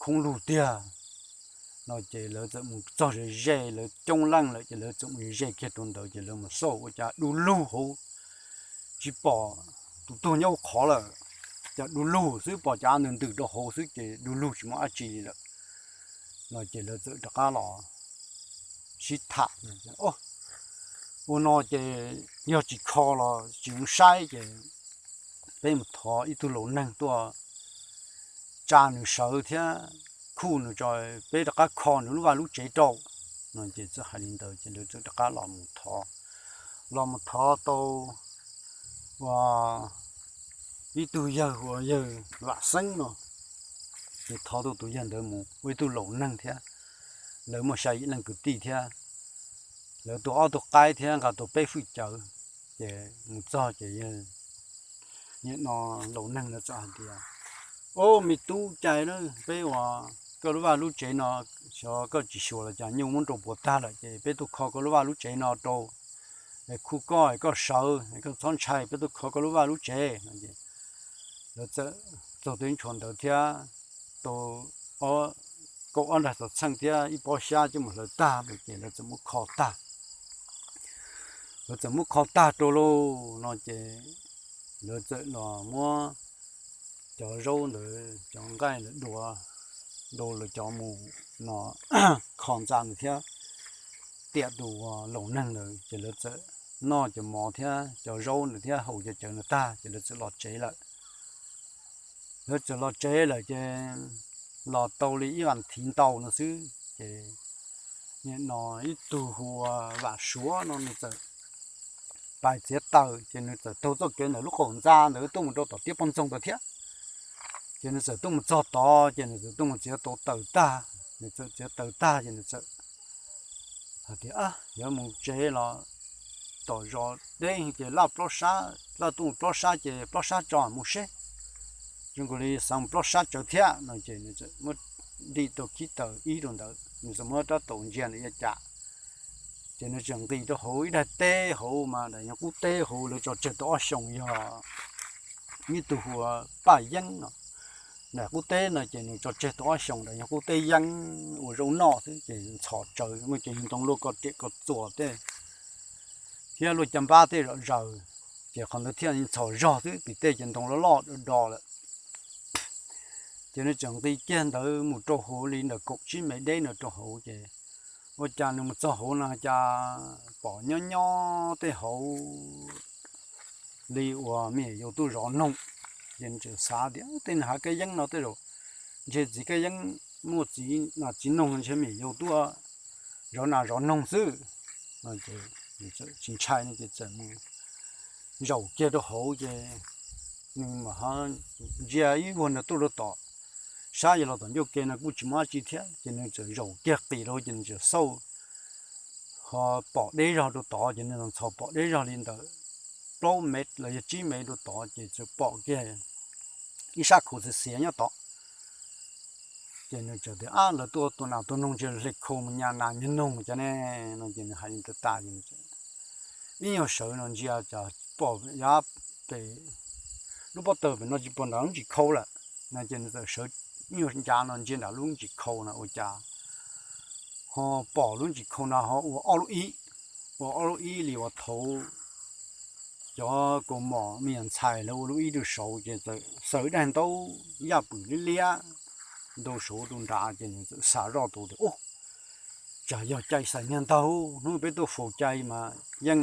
khoob lug tiag no ces lawv txawm mus txog ze ze, lawv coob leej lawm ces lawv txawm mus ze kiag rau ntawd ces lawv mus xauj ua cas du lug hauv, tsis pom tus tuag nyob hauv qhov lawm, cas du lug xwb pom cov ntws ntws rau hauv xwb ces du lug tsis muaj dab tsi li lawm. No ces lawv txawm rov qab los sib tham, ua no ces yog tsis kho los tsis zoo saib ces peb mus thov ib tug laus neeg tuaj tsa nws sawv thiab khuj nws tso, peb rov qab kho nws lub vaj lub tsev rau. No ces txawm hais li ntawd ces lawv txawm rov qab los mus thov, los mus thov tau ua ib tug yawg hu ua yawg Vam Xeeb no, ces thov tau tus yawg ntawd mus ua ib tug laus neeg thiab, lawv muaj xya yim leej kwv tij thiab, lawv tua ob tug qaib thiab nqa tau peb fwj cawv, ces mus txog ces yawg nim no laus neeg ntawd txawm hais tias, Ob, me tub cai, peb ua koj lub vaj lub tsev no, xyov koj tsis xyuas los cas nyuj muab nrau puas tag lawm ces peb tuaj kho koj lub vaj lub tsev no rau, khuj koj, koj sawv, koj txhob ntshai, peb tuaj kho koj lub vaj lub tsev. Lawv txawm txog tej ntshua ntawd thiab tau kaum ob nrag xov txheej thiab ib pob xyab coj mus hlawv tag ces lawv txawm muab kho tag. Lawv txawm muab kho tag rau lauj no ces lawv txawm los muab cov zaub ntawd, cov nqaij ntawd dua, dua lawv cov mus no kho ntxa ntawd thiab tiam tus laus neeg ntawd ces lawv txawm noj cov mov thiab cov zaub ntawd thiab haus cov cawv ntawd tag ces lawv txawm los tsev lawm. Lawv txawm los tsev lawm ces los tau li ib vas thiv ntau no xwb ces nim no ib tug hu ua Vam Suav no nws txawm pais txiav taws ces nws txawm taug txoj kev ntawm lub qaum ntxa ntawd tuaj mus rau tom tiaj poj ntxoog ntawd thiab. Ces nws txawm tuaj mus txog tod ces nws txawm tuaj mus txiav tau taws tag, nws txawm txiav taws tag ces nws txawm hais tias yuav mus tsev los tom zos deb ces laj plob sab, laj tuaj mus plob sab ces plob sab tso mus seb. Zoo nkaus li xav mus plob sab tsawv thiab no ces nws txawm muab nti tau khib taws ib rau ntawd, nws txawm muab rab taus ntsia ntawm ib cas. Ces nws txawm nqis rau hauv ib daim teb hauv mas daim nyuag qub teb hauv lawv tso tseg tau ob xyoos yog ib tug hu ua Paj Yeeb no. Daim qub teb no ces nws tso tseg tau ob xyoos daim nyuag qub teb yeeb ua zaub noj xwb ces ntxhov tsawv muaj cov nyuag ntoo luaj ko riam ko txuas tej thiab luaj caj npab tej zom zaws, ces qhov ntawd thiaj ntxhov zog xwb vim tej cov ntoo loj loj do do lawm. Ces nws txawm nqis kiag ntawd mus rau hauv li ntawm kaum tsib mev deb no rau hauv ces ua cas nws mus txog hauv no cas pom nyob nyob tej hauv li uas me nyuam yaus tuaj zov noog. Ces nws txawm xav tias tej nws hav kab yeeb no tej zaum ntshe txiv kab yeeb muaj txiv nas txiv noog ntshe me nyuam yaus tuaj zov nas zov noog xwb. Tsis ntshai no ces txawm mus zaum kiag rau hauv ces nws mam ntsia ib vuag ntawd tuaj rau tom sab yog los tom ncauj ke no kuj tsis muaj dab tsi thiab ces nws txawm zaum kiag qis rau ces nws txawm xauj ho pom deb zog rau tod ces nws ntxhov pom deb zog li ntawm plaub mev los yog tsib mev rau tod ces txawm pom kiag ib sab khau xiav xiav nyob tod. Ces nws txawm tias ab lawv tuaj tua nas tua noog ntshe hle khau mus nyas nas nyas noog cov ne no ces nws hais li ntawd tas ces ib nyuag sawv no ntsia cas pom yav pem lub pob taws pem no tsis pom nram lub ntsis khau lawm no ces nws txawm sawv ib nyuag ncav no ntsia nram lub ntsis khau no ua cas ho pom lub ntsis khau no ho ua ob lub ib, ua ob lub ib li uas thaud cov kaus mom me nyuam ntxhais lawv ua lub ib rau saud ces txawm xaws daim ntaub yaj pwm liab liab ntau saud rau nrad ces nws txawm xav zoj tus tias ub, tsam yog cai xais niag ntag, hnub peb tuaj faus cai mas yeej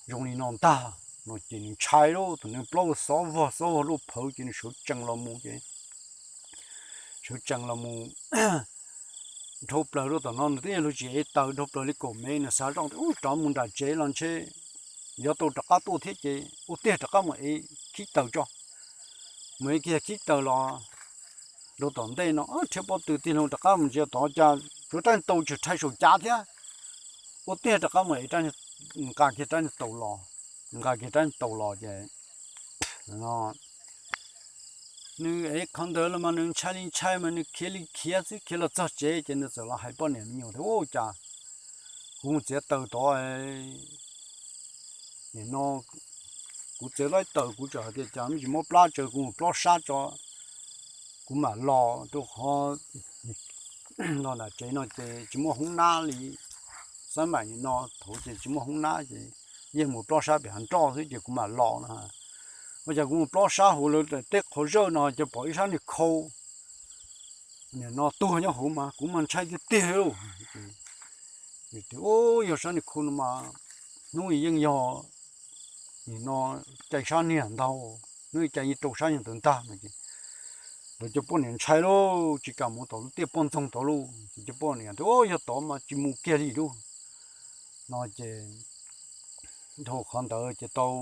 zoo li no ntag no ces nws ntshai lauj, tus niag plaub xob vog xob vog luaj phawv ces nws sawv tsees los mus ces sawv tsees los mus dhau plaws rau tom no nws twb yog luag tsis ev taws dhau plaws li kaum mev, nws xav zoj tias ub rov mus nram tsev los ntshe yuav tau rov qab tuaj thiab ces ua tiag rov qab mus ev khib taws tso. Mus ev kiag khib taws los rau tom ntej no rhiab pob tw tig loo rov qab mus ntsia tod cas tsuav rab niag taus tseem rhais saum cav thiab. Ua tiag rov qab mus ev, nqa kiag rab niag taus los, nqa kiag rab niag taus los ces nws ev qhov ntawd los mas nws ntshai li ntshai mas nws khiav li khiav xwb, khiav los txog tsev ces nws txawm los hais poj niam me nyuam tias ua cas kuv mus txiav taws tod nim no kuv txiav laib taws kuv txawm hais tias cas me ntsis mob plab tsaws kuv mus plob sab tso, kuv mam los rau qhov los nram tsev no ces tsis muaj hoob nab li. Xab maim nim no thaud ces tsis muaj hoob nab ces yeej mus plob sab pem hav nroj xwb ces kuv mam los no. Ua cas kuv mus plob sab hauv lawv tej qhov zawj no ces pom ib sab niag khau nim no tuag nyob hauv mas kuv mas ntshai tiag tiag lauj. Tias yog sab niag khau no mas hnub yeej yog nim no cai sab niag ntag, hnub cai yeej rau sab niag ntawd ntag no ces lawv cov poj niam ntshai lauj, tsis kam mus tom lub tiaj poj ntxoog tod lauj. Ces cov poj niam tias yog tod mas tsis mus kiag li lauj no ces dhau qhov ntawd ces tau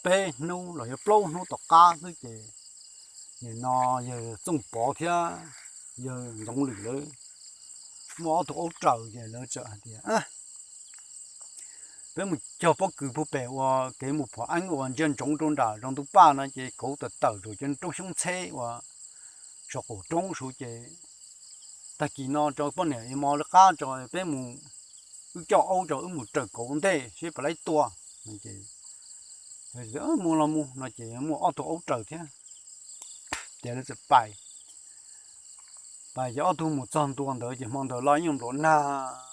peb hnub los yog plaub hnub tom qab xwb ces nim no yawg Txooj Pov thiab yawg Ntxoov Lwm lawv muaj ob tug aub raws ces lawv txawm hais tias peb mus cog pob kws puag pem ua kev mus phom eeb uas ntsia ntsoov rau nram zos Ntug Paj no ces kauv tawm tawm rau cov roob xyoob ntxheb uas saum qaum roob saud ces tag kis no rau poj niam ev mov lawv qab tso peb mus wb coj aub rau wb mus raws kauv ntej seb puas laib tua. Ces, Mus los mus no ces muaj ob tug aub raws thiab. Ces lawv txawm pais, pais ces ob tug mus txog ntua ntawd ces hmo ntawd los yeej nplua nag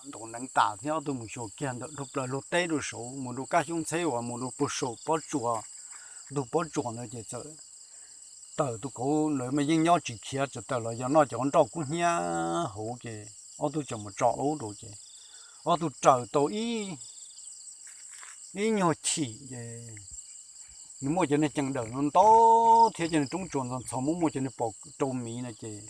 ntaus neev tas thiab, ob tug mus xyuas kiag ntawm dhau plaws luag teb rau saud mus rau kab xyoob ntxheb uas mus rau puag saum pob tsuas, ntug pob tsuas ntawd ces txawm tawm tus kauv ntawd mas yeej nyob tsis khiav, txawm tawm los yog noj cov nroj kub hnyiab hauv ces ob tug txawm mus tso aub rau ces ob tug raws tau ib ib nyuag chim ces nws muaj cov niag cees dawm no ntau thiab cov niag roob tsuas ntxhov ntxhov muaj muaj cov niag pos rau miv no ces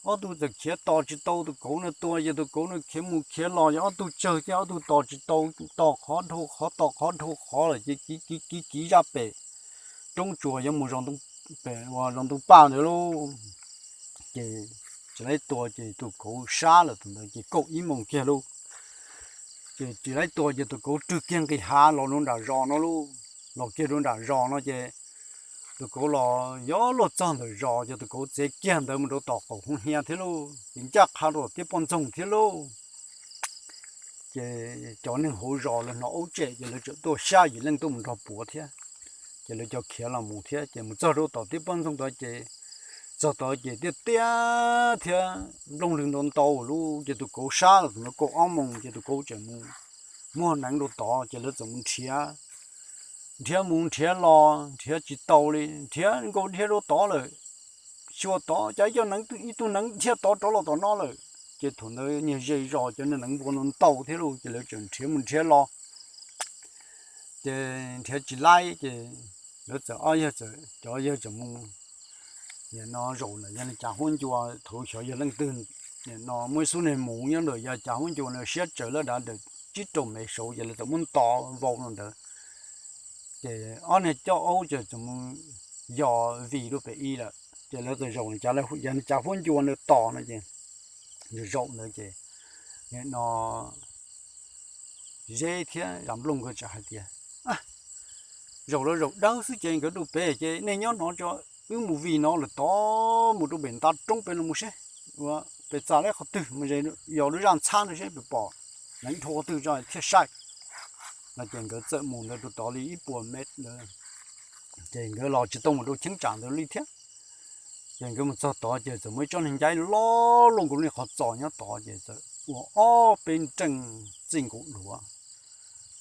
ob tug txawm khiav tos tsis tau tus kauv no tua, ces tus kauv no khiav mus khiav los ces ob tug tsawg thiab ob tug tos tsis tau, tos qhov dhau qhov tos qhov dhau qhov lawm ces kiv kiv kiv kiv zaj pem roob tsuas yuav mus zos ntoo paj ntawd lauj. Ces tsis laib tua ces tus kauv sab lawm thaum ntawd ces kaum ib moos kiag lauj. Ces tsis laib tua ces tus kauv rwg kiag nqis hav los rau nram zos no lauj, los kiag rau nram zos no ces tus kauv los yuav luag txog ntawm zos ces tus kauv txiav kiag ntawd mus rau tom qaum hoo hnia thiab lauj, ces ncaj qha rau tom tib poj ntxoog thiab lauj. Ces cov neeg hauv zos lawv hnov aub tsem ces lawv txawm tuaj xya yim leej tuaj mus nrog puav thiab. Ces lawv cov khiav los mus thiab ces mus txog rau tom tib poj ntxoog tod ces txog tod ces tiaj tiaj thiab nplooj lwg ntau ntau lauj, ces tus kauv sab los thaum ntawd kaum ob moos ces tus kauv tseem mus muag neev rau tod ces lawv txawm mus nrhiav, nrhiav mus nrhiav los nrhiav tsis tau li, nrhiav nkaus dhia rau tod lawm, xyuas tod cas ib co neev ib tug neev dhia tod rov los tom no lawm. Ces thaum ntawd niag ze zos cov niag neev npua no ntau thiab lauj, ces lawv tseem nrhiav mus nrhiav los ces nrhiav tsis laib ces lawv txawm ob yawg txawm cov yawg txawm mus nim no zaum ntawm yog li cas huab ncua, thaum xyov yog leej twg nim no muaj ib xub niag mus nyob ntawm yog cas huab ncua no siab tsawv lawm dav ntawm tsib rau mev saud ces lawv txawm muab nto vau no ntawd. Ces ob niag coj aub ces txawm mus yos vim rau pem ib lawm ces lawv txawm zaum yog li cas huab ncua no tos no ces zaum ntawd ces nim no Zeb thiab Zam Nplooj nkawd txawm hais tias, zaum los zaum dawb xwb ces nkawd rau pem ces nej nyob no tso, wb mus vim no lawm tod mus rau pem nta roob pem no mus seb ua pem txav lawm qhov twg mus yos lub zaj ntxhab no seb pem pom neev dhau qhov twg tso thiaj saib no ces nkawd txawm mus ntawd rau tod li ib puas mev ntawd ces nkawd los tsis tau mus rau cheeb tsam ntawd li thiab. Ces nkawd mus txog tod ces txawm muaj ib tsob niag ncaib loj luaj nkaus li qhov txos nyob tod ces txawm ua ob peb nreej txij nkaus duav.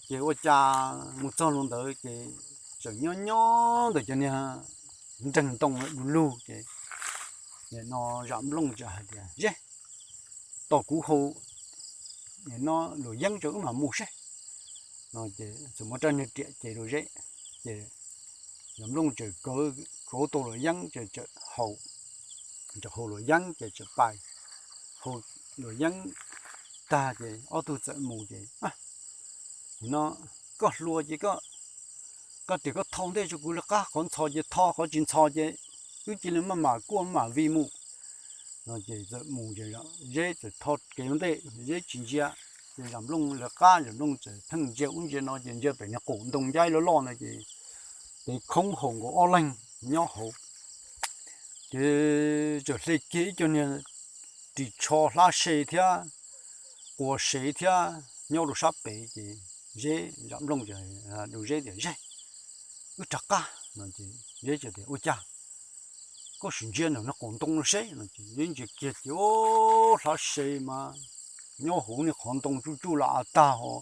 Ces ua cas mus txog rau ntawd ces txawm nyob nyob ntawm cov niag nreeg ntoo du lug ces nim no Zam Nplooj txawm hais tias, Zeb, tos kuv hau nim no luam yeeb tso wb mam mus seb no ces txawm muab rab niag riam ces rau Zeb ces Zam Nplooj txawm kauv tau luam yeeb ces txawm hau, txawm hau luam yeeb ces txawm pais hau luam yeeb tag ces ob tug txawm mus ces nim no koj hluas ces koj tias koj tho ntej rau kuv lawv qab, qhov ntxhov ces tho, qhov tsis ntxhov ces wb cia li maj mam kuaj maj mam vij mus no ces txawm mus ces Zeb txawm tho kev ua ntej, Zeb tsis ntsia ces Zam Nplooj lawv qab, Zam Nplooj txawm pheej ntsia ub ntsia no ces ntsia pem niag qaum ntoo ncaib loj loj no ces pem khoob haum nkaus ob leeg nyob hauv. Ces txawm hle kiag ib co niag ris tsho hlab se thiab quas se thiab nyob rau sab pem ces Zeb, Zam Nplooj rau Zeb tias, Zeb, wb rov qab no ces Zeb txawm tias, Ua cas koj sim ntsia ntawm niag qaum ntoo no seb no ces Zeb ntsia kiag ces hlab se mas nyob hauv niag qhov ntoo tsuj tsuj lam av tag ho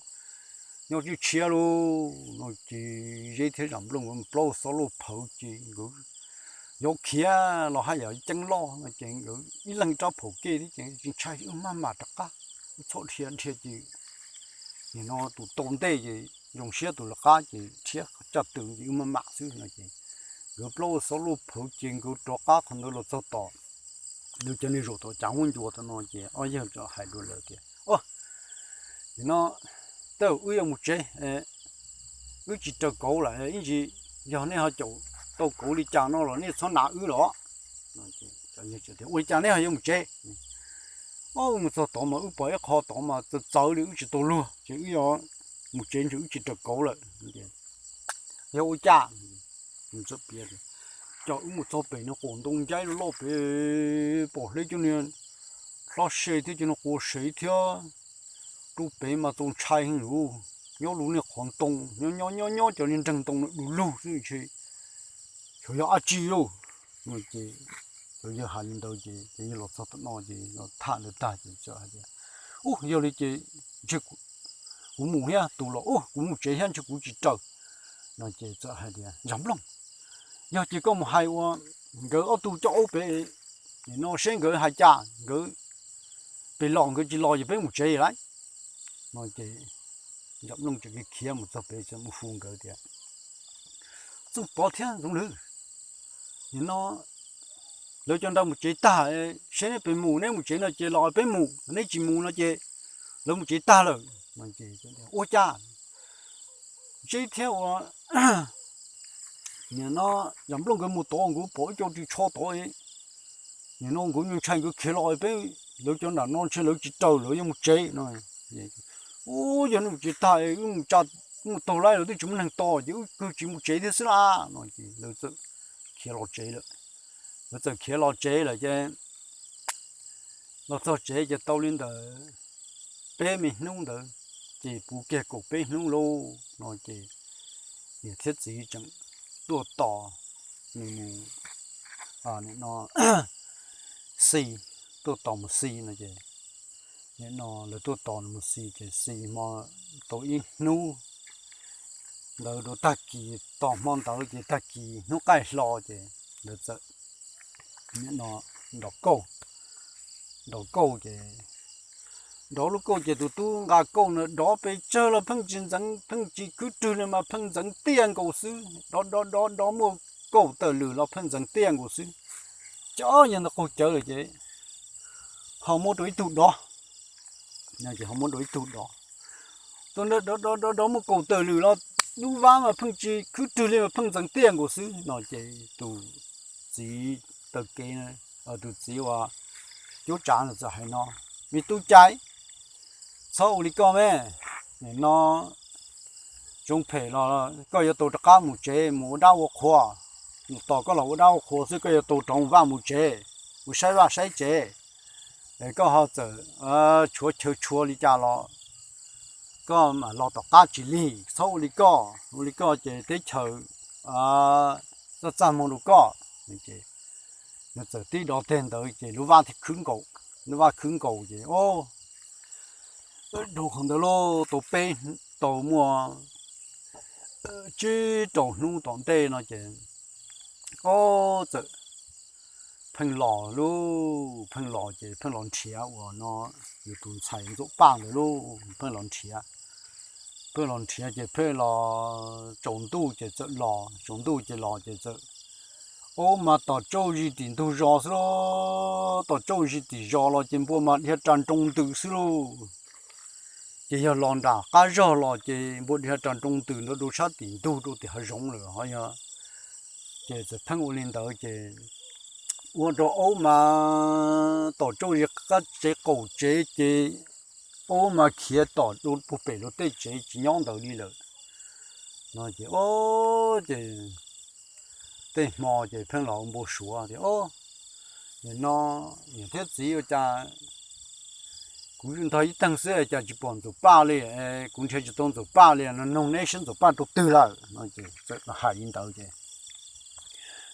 nyob tshiab tshiab lauj no ces Zeb thiab Zam Nplooj nkawd plaub xob lauj phawv ces nkawd yuav khiav los haj yam ceeb loj no ces nkawd ib leeg rab phaum kej thiab ces tsis ntshai, wb maj mam rov qab, wb txhob dhia dhia ces nim no tus tau ntej ces zoo siab, tus lawv qab ces rhiab caj tw ces wb maj mam xwb no ces nkawd plaub xob lauj phawv ces nkawd rov qab qhov ntawd los txog tom lawv cov niag zaum tom cav huab ncua tom no ces ob yawg txawm hais rau lawv tias, Nim no tej zaum wb yuav mus tsev, wb tsis raws kauv lawm ib ntsis, yog nej ho caum tau kauv li cas no los nej txhob nav wb los. Ua cas nej ho yuav mus tsev? Wb mus txog tod mas wb pom ib qho tod mas txawv txawv li wb tsis tau luag ces wb yuav mus tsev ntsis, wb tsis raws kauv lawm. Yog ua cas? Coj wb mus txog pem niag qaum ntoo ncaib loj loj pem, pom hle cov niag hlob se thiab cov niag quas se thiab rau pem mas txaus ntshai heev lug, nyob lub niag qhov ntoo, nyob nyob nyob nyob cov niag nreeg ntoo no du lug xwb ntshe xyov yog dab tsi lauj. Ces cov yawg hais li ntawd ces cov yawg los txog tom no ces los tham ntawd tag ces txawm hais tias, Ub, yog li ces ntshe kuv mus thiab, tus los, Ub, kuv mus tsev thiab, ntshe kuv tsis raws. No ces txawm hais tias, Ntxhais Nplooj, yog ces koj mus hais ua nkawd ob tug coj aub pem no seb nkawd hais cas, nkawd pem los nkawd tsis los ces peb mus tsev lawm. No ces Ntxhais Nplooj txawm khiav mus txog pem txawm mus hu nkawd tias, Txooj Pov thiab Ntxoov Lwm, nim no lawv cov nrad mus tsev tag, seb neb puas mus, neb mus tsev no ces los peb mus, neb tsis mus no ces lawv mus tsev tag lawm. Ua cas Ntxhais thiab ua nim no Ntxhais Nplooj nkawd mus tod, nkawd pom ib co ris tsho tod, nim no nkawd nyuaj ntshai nkawd khiav los peb, lawv cov nram no ntshe lawv tsis raws, lawv yuav mus tsev no. Ub, yog neb mus tsev tag, wb mus tsa, mus taug lawm twb tsis muaj neeg tos ces wb kawg tsis mus tsev thiab xwb lawm no ces lawv txawm khiav los tsev lawm. Lawv txawm khiav los tsev lawm ces los txog tsev ces tau li ntawd peb me hnub ntawd, ces puv kiag kaum peb hnub lauj no ces niam thiab txiv tseem tuaj tos nws mus, no, xi, tuaj tos mus xi no ces, no lawv tuaj tos nws mus xi ces xi hmo tau ib hnub ntawd rau tag kis, tos hmo ntawd ces tag kis hnub qaij hlo ces lawv txawm no nrov kauj, nrov kauj ces, nrov lub kauj ces tus tub nqa kauj no dov pes tsawg los pheej tsis ntxeev, pheej tsis khwb rwg li mas pheej ntxeev tiaj nkaus xwb, dov dov dov dov muaj kaum tawm lwm los pheej ntxeev tiaj nkaus xwb. Ces yog ntawd qaug cawv lawm ces ho muab rau ib tug dov, ces ho muab rau ib tug dov, tus dov dov dov dov muaj kaum tawm lwm los lub vab mas pheej tsis khwb rwg li mas pheej ntxeev tiaj nkaus xwb no ces tus txiv taw kev, tus txiv uas cuab tsav ntawd txawm hais no, Me tub cai, txhob ua li koj me, nim no zoo phem los koj yuav tau rov qab mus tsev mus ua dab ua qhua, mus tos koj los ua dab ua qhua xwb, koj yuav tau rov vaj mus tsev, mus saib vaj saib tsev. Es koj ho txawm tshuav chaw tshua li cas los koj mam los tom qab tsis lig, txhob ua li koj, ua li koj ces teb chaws txaj txaj muag rau koj. Nws txawm tib dov teg ntawd ces lub vab thiaj khwb nkaus, lub vab khwb nkaus ces, o, dhau qhov ntawd lauj, tau peb, tau muaj tsib rau hnub tom ntej no ces, o, txawm pheej los lauj, pheej los ces pheej los nrhiav uas no yus tus ntxhais Ntxuam Paj ntawd lauj, pheej los nrhiav, pheej los nrhiav ces pheej los tsaus ntuj ces txawm los, tsaus ntuj ces los ces txawm, o, mas tom tsauj zis tim ntug zos xwb lauj, tom tsauj zis tim zos los ces npua mas dhia ras nroo ntws xwb lauj. Ces yog los nram qab zog los ces npua dhia ras nroo ntws nrov rau sab tim ntug rau tim hav zoov lawm ho yog. Ces txawm pheej ua li ntawd ces ua rau aub mas tom tsauj zis qab tsev qaum tsev ces aub mas khiav tom rau puag pem rau tej tsev tsis nyob ntawd li lawm no ces, o, ces tej hmo ces pheej los ua npau suav tias, o, nim no niam thiab txiv ua cas kuv ntog ib teeg xwb cas tsis pom Ntxuam Paj li, kuv nrhiav tsis tau Ntxuam Paj li no, noog neb seb Ntxuam Paj rau twg lawm no ces txawm hais li ntawd ces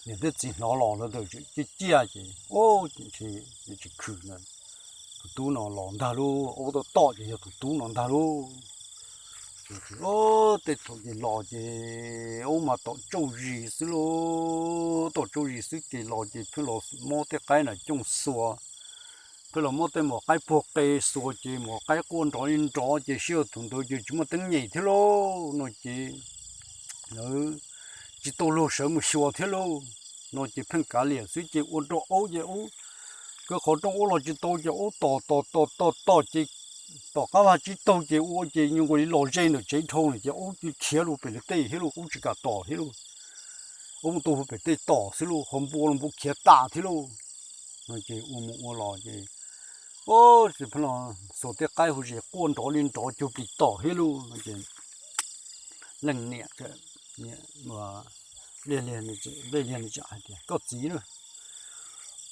niam thiab txiv hnov los lawv txawm ciaj ciaj ces, o, tsis khwm na, tus tub no los ntag lauj, aub tom tom ces yog tus tub no ntag lauj. Ces, o, tej thaum ces los ces aub mas tom tsauj zis xwb lauj, tom tsauj zis xwb ces los ces pheej los muab tej qaib nram cooj xuas, pheej los muab tej maum qaib puag qe xuas ces maum qaib quaj nrov li nrov ces sij hawm thaum ntawd ces tsis muaj teeb nyem thiab lauj no ces lawv tsis tau luag sawv mus xyuas thiab lauj no ces pheej kav liam xwb ces ua rau aub ces aub, kawg qhov rooj aub los tsis tau ces aub tom tom tom tom tom ces tom qab vaj tsib taug ces ua ces nyuag nkaus li los ze ntawm tsev dhau lawm ces aub cia li khiav lug pem lawv tej thiab lauj, aub tsis kam tom thiab lauj. Aub mus tau pem tej tom xwb lauj, ho npua los npua khiav tas thiab lauj. Ces ua mus ua los ces, o, ces pheej los xuas tej qaib hauv zes quaj nrov li nrov cuag plis tom thiab lauj no ces leej niam, niam Npliaj Liag tseem hais tias, Koj txiv na,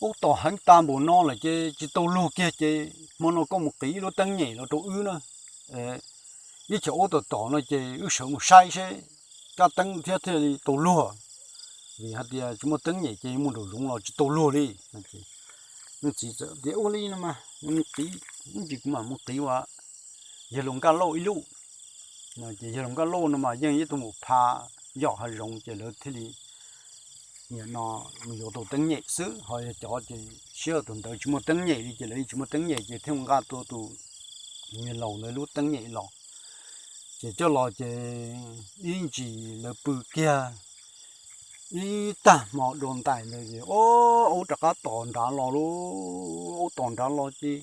aub tom heev tas npaum no lawm ces tsis tau luag kiag ces hmo no koj mus qiv lub teeb nyem los rau wb na. ib chim ub tom tom no ces wb sawv mus saib seb kab teeb thiab thiaj li tau luag, vim hais tias tsis muaj teeb nyem ces muaj nraum zoov los tsis tau luag li. Leej txiv txawm tias ua li no mas mus qiv, ib ntsis kuv mam mus qiv ua yawg laus Nkaj Lauj ib lub. Ces yawg laus Nkaj Lauj no mas yeej ib tug maum pha yos hav zoov ces lawv thiaj li nim no mus yuav tau teeb nyem xwb, ho yog cov ces siab tus ntawd tsis muaj teeb nyem li ces lawv yeej tsis muaj teeb nyem ces thiaj mus nqa tua tus yawg laus ntawd lub teeb nyem los. Ces coj los ces ib ntsis lawv pw kiag ib tag hmo dua ntais ntawd ces o, aub rov qab tom nrad los lauj, aub tom nrad los ces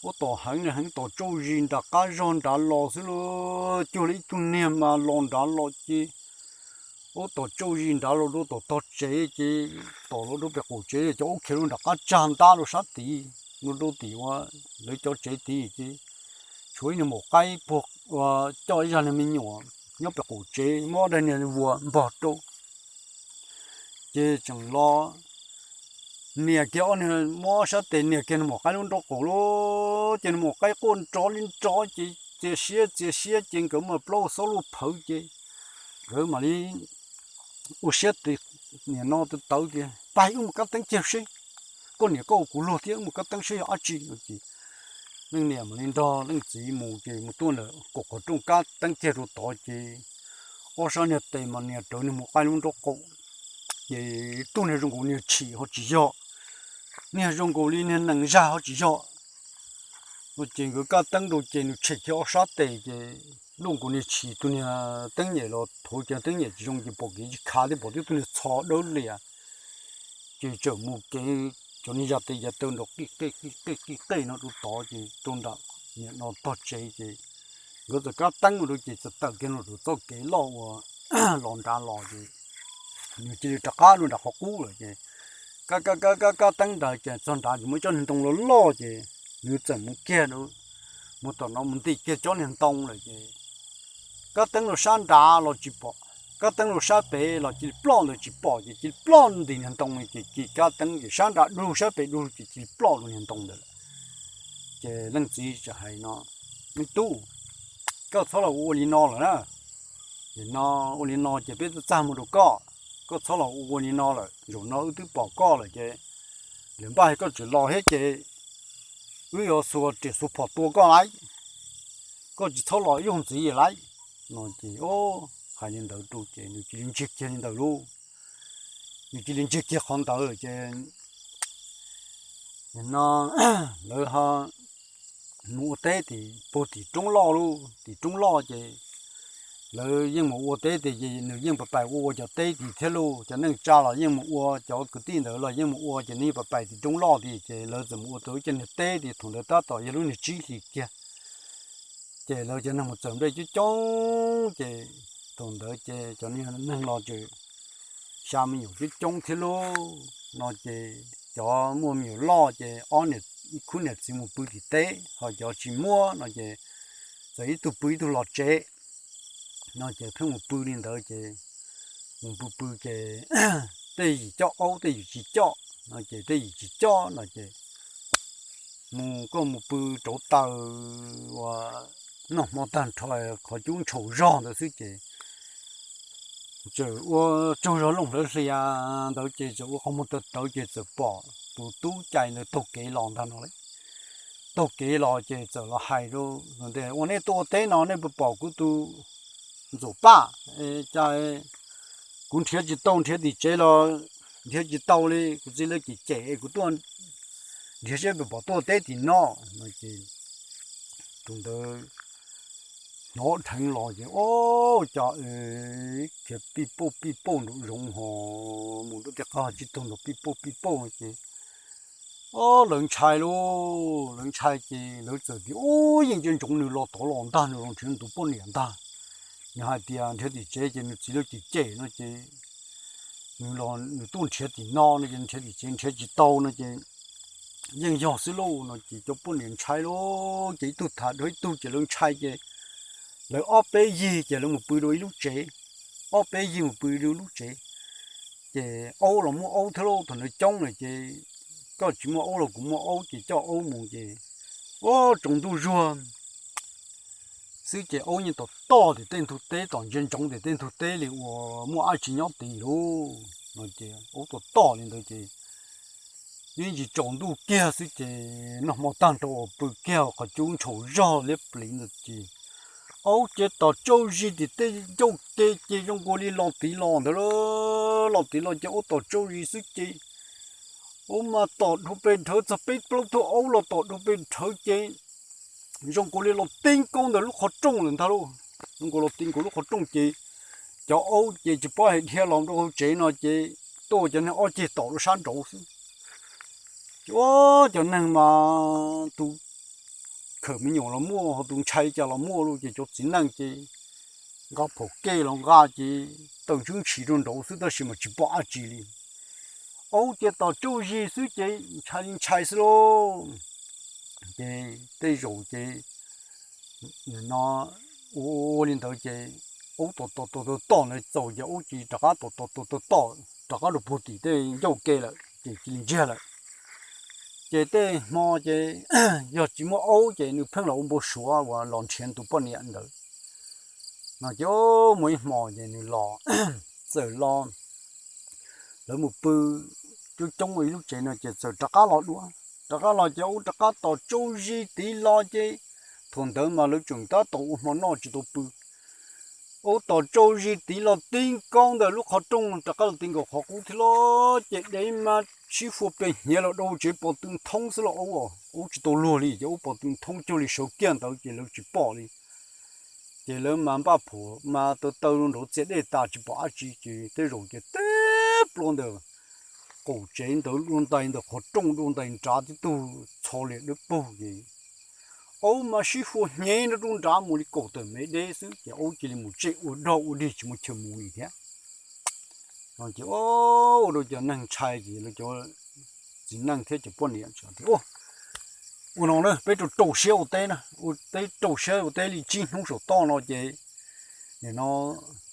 aub tom heev li heev, tom tsauj zis nram qab zog nrad los xwb lauj, cuag li ib tug niag mas los nrad los ces aub tom tsauj zis nrad los rau tom tog tsev ces tom los rau pem qaum tsev, cov aub khiav rau nram qab tsag ntab rau sab tid, rau rau tim ua lawv cov tsev tid ces tshuav ib niag maum qaib puag, coj ib zaj niag me nyuam nyob pem qaum tsev, muab ob daig niag vuas npog rau. Ces tseem los nias kiag ob niag, muab sab tes nias kiag niag maum qaib lub nraub qaum lauj, ces niag maum qaib quaj nrov li nrov ces txias siab txias siab ces nkawd mam plaub xob luj phawv ces nkawd mam li ua siab nim no tawv tawv tias pab wb mus kab teeb kiag seb, koj niam koj ua kuv luag thiab, wb mus kab teeb seb yog dab tsi no ces leej niam mam li nrog leej txiv mus ces mus tuaj ntawm kaum qhov rooj kab teeb kiag rau tod ces ob sab niag tes mas nias rawv niag maum qaib lub nraub qaum ces tug niag zoo nkaus niag tshim ho tsis yog, niag zoo nkaus li niag nees zag ho tsis yog. Ces nkawd kab teeb rau ces nws tshem kiag ob sab tes ces zoo nkaus niag tshim, tus niag teeb nyem los thuav cov teeb nyem tsis zoo ces pom kev tsis khav thiab pom tib tug niag txho dawb lias ces txawm mus kev cov niag yas tes yas taw nrov qij qej qij qej qij qej no rau tod ces rau nram nim no tog tsev ces nkawd txawm kab teeb ua rau ces txawm tawm kiag rau txoj kev loj uas los nrad los ces nws cia li rov qab rau nram qhov qub lawm ces kab kab kab kab teeb nrad ces txog nrad ces muaj cov niag ntoo loj loj ces nws txawm mus kiag, mus tom no mus ntim kiag cov niag ntoo lawm ces kab teeb rau sab nrad los tsis pom, kab teeb rau sab pem los cia li ploj ntawd tsis pom ces cia li ploj ntim niag ntoo li ces cia kab teeb ces sab nrad du sab pem du ces cia li ploj rau niag ntoo ntawd lawm. Ces leej txiv txawm hais no, me tub, koj txhob los ua li no lawm na. Ces no ua li no ces peb twb txaj muag rau koj, koj txhob los ua li no lawm, zaum no wb twb pom koj lawm ces lawv npaj koj tseem los thiab ces wb yuav xuas riam xuas phom tua koj lauj, koj tsis txhob los ib zaug ntxiv lauj. No ces hais li ntawd rau ces nws cia li ntsiag kiag li ntawd lauj, nws cia li ntsiag kiag qhov ntawd ces no lawv ho mus ua teb tim puag tim roob loj lauj, tim roob loj ces lawv yeej mus ua teb tias ces nws yeej pais pais ua ua cov teb tid thiab lauj, cov neej tsa los yeej mus ua, cov kwv tij ntawd los yeej mus ua ces nws yeej pais pais tim roob loj tias ces lawv txawm mus ua tau ib co niag teb tias thaum ntawd tab tom yog lub niag tsib hlis kiag ces lawv cov neeg mus txawm nplej coob coob ces thaum ntawd ces cov neeg los tseem xya me nyuam coob coob thiab lauj. No ces cov muaj me nyuam loj ces ob niam, ib khub niam txiv mus pw tim teb, ho cov tsis muaj no ces txawm ib tug pw ib tug los tsev. No ces pheej mus pw li ntawd ces mus pw pw ces tej yim coj aub tej yim tsis coj, no ces tej yim tsis coj no ces mus koj mus pw rauv taws ua noj hmo tag nrho qhov cub ntshaus zog ntawd xwb ces txawm ua tsaug zog looj hlawv hlias ntawd ces txawm ua qhov muag tawv tawv ces txawm pom tus tub cai ntawd taug kev los ntag no lauj. Taug kev los ces txawm los hais rau tias ua nej tuaj ua teb no nej puas pom kuv tus ntxuam paj, cas kuv nrhiav tsis tau, nrhiav tim tsev los nrhiav tsis tau li, kuv txiv lawv cem cem kuv tuaj nrhiav seb puas pom tuaj teb tim no no ces tus ntawd hnov dheev los ces o, cas khiav pij pauj pij pauj nraum zoov ho mus rau tej qab tsis taug nrov pij pauj pij pauj no ces o, lawv ntshai lauj, lawv ntshai ces lawv txawm tias u, yeej ntsia ntsoov nws los tod los ntag, nws los nrhiav nws tus poj niam ntag. Nws hais tias nrhiav tim tsev ces nws txiv lawv cem cem no ces nws los nws tuaj nrhiav tim no no ces nrhiav tim tsev nrhiav tsis tau no ces yeej yog xwb lauj no ces cov poj niam ntshai lauj, ces ib tug tham dua ib tug ces lawv ntshai ces lawv ob peb yig ces lawv mus pw rau ib lub tsev, ob peb yig mus pw rau lub tsev. Ces aub los muaj aub thiab lauj, thaum ntawd coob lawm ces koj tsis muaj aub los kuv muaj aub ces coj aub mus ces o, tsaus ntuj zuag xwb ces aub yeej tom toj tim tej ntug teb, tom ntsia ntsoov tim tej ntug teb li uas muaj dab tsi nyob tid lauj. No ces aub tom toj li ntawd ces yeej tsis tsaus ntuj kiag xwb ces noj hmo tag nrho uas pw kiag qhov cub ntshaus zog liab pliv ntawd ces aub ces tom tsauj zis tim tej ncauj ke ces zoo nkaus li los tid los ntawd lauj. Los tid los ces aub tom tsauj zis xwb ces aub mas tom dhau pes dhawv txog peb plaub tug aub los tom dhau pes dhawv ces zoo nkaus li los tib nkaug ntawm lub qhov rooj lawm ntag lauj. Zoo nkaus los tib nkaug lub qhov rooj ces cov aub ces tsis paub hais dhia los rau hauv tsev no ces tuaj cov neeg ob ceg tom rau sab nraud xwb. Ces ua cov neeg mas tus khawm me nyuam los muaj, ho tus ntshai cas los muaj lauj, ces cov txiv neej ces nqa phom kej los nqa ces taws ntswb ntshis rau nraud xwb tab sis mas tsis pom dab tsi li. Aub ces tom tsauj zis xwb ces ntshai li ntshai xwb lauj. Ces tej zaum ces nim no ua ua li ntawd ces aub tom tom tom tom tom ntawd txaus ces aub cia li rov qab tom tom tom tom tom rov qab rau puag tim tej ncauj ke lawm ces cia li ntsiag lawm. Ces tej hmo ces yog tsis muaj aub ces nws pheej los ua npau suav uas los nrhiav tus poj niam ntawd no ces muaj ib hmo ces nws los, txawm los, lawv mus pw coob coob ua ib lub tsev no ces txawm rov qab los dua. Rov qab los ces aub rov qab tom tsauj zis tid los ces thaum ntawd mas lawv tseem tab tom ua hmo noj tsis tau pw. Aub tom tsauj zis tid los tib nkaug ntawm lub qhov rooj rov qab los tib nkaug qhov qub thiab los ces dev mas sib fua pes hnyav los rau tsev pos tw nthoob xwb los aub, aub tsis tau luag li ces aub pos tw nthoob cuag li sawv kiag ntawd ces lawv tsis pom li. Ces lawv mas npaj phuam mas taw taw nraud txias dej tas tsis pom dab tsi ces tej zaum ces teb plua ntawm qaum tsev ntawd dua ntais ntawm qhov rooj dua ntais nrad tib tug txho liam dawb paug ces aub mas sib fua hnyav nrov rau nrad mus li kaum tawm mev deb xwb ces aub cia li mus tseg ua dog ua dig tsis muaj chaw mus li thiab. Ces ua rau cov neeg ntshai ces lawv cov txiv neej thiab cov poj niam tias ua no na peb rau rau siab ua teb na, peb rau siab ua teb li tsib hnub saum toj no ces nim no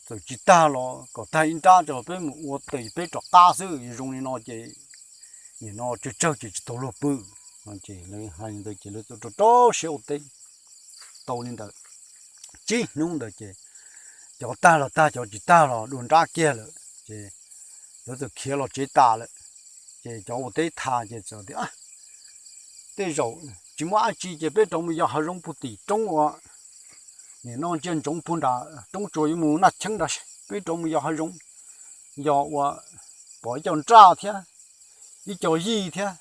txawm tsis tag los kom tag ib nrab tso peb mus ua tes peb rov qab xwb, zoo li no ces nim no tsawg tsawg ces tsis tau luag pw. Ces lawv hais li ntawd ces lawv txawm rau rau siab ua teb tau li ntawd tsib hnub ntawd ces cov tag los tag cov tsis tag los dua nrab kiag lawm ces lawv txawm khiav los tsev tas lawm. Ces cov ua teb tham ces txawm tias tej zaum tsis muaj dab tsi ces peb rov mus yos hav zoov puag tim roob uas nim no ntsia ntsoov puag nram roob tsuas yuav mus Naj Cheeb nrad, peb rov mus yos hav zoov, yos ua pom ib co nraj thiab ib co yij thiab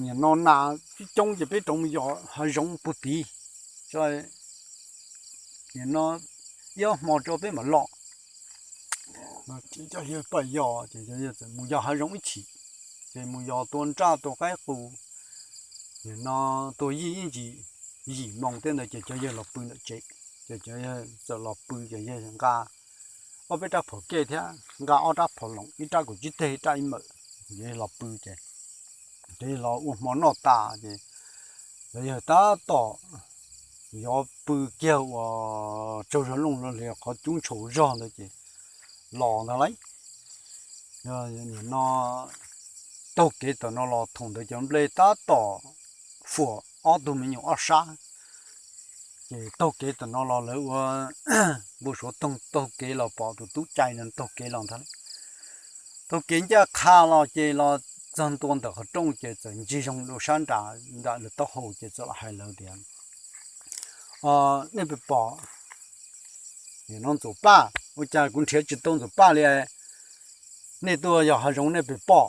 nim no nas coob coob ces peb rov mus yos hav zoov puag tid. Nim no ib ob hmo tso peb mam los. Cov yawg paj yos ces cov yawg txawm mus yos hav zoov ib chim, ces mus yos tua nraj tua qaib qus, nim no tua yij ib ntsis yim moo tej ntawd ces cov yawg los pw ntawm tsev. Ces cov yawg txawm los pw ces yawg nqa ob peb rab phom kej thiab nqa ob rab phom loom, ib rab kaum tsib teg ib rab ib mawm, los pw ces cov yawg los ua hmo noj tas ces cov yawg tab tom yuav pw kiag uas tsaug zog looj los li qhov cub ntshaus zog ntawd ces los ntag lauj. Nim no taug kev tawm no los thaum ntawd cov nplej tab tom fuam ob tug me nyuam ob sab. Ces taug kev tawm no los lawv ua npau suav taug kev los pom tus tub cai no taug kev los ntag. Taug kev ncaj qha los ces los txog ntua ntawm qhov rooj ces txawm ncig zoo rau sab nram nram lawv taub hau ces txawm los hais lawv tias, nej puas pom nim no Ntxuam Paj? Ua cas kuv nrhiav tsis tau Ntxuam Paj li? Nej tuaj yos hav zoov nej puas pom?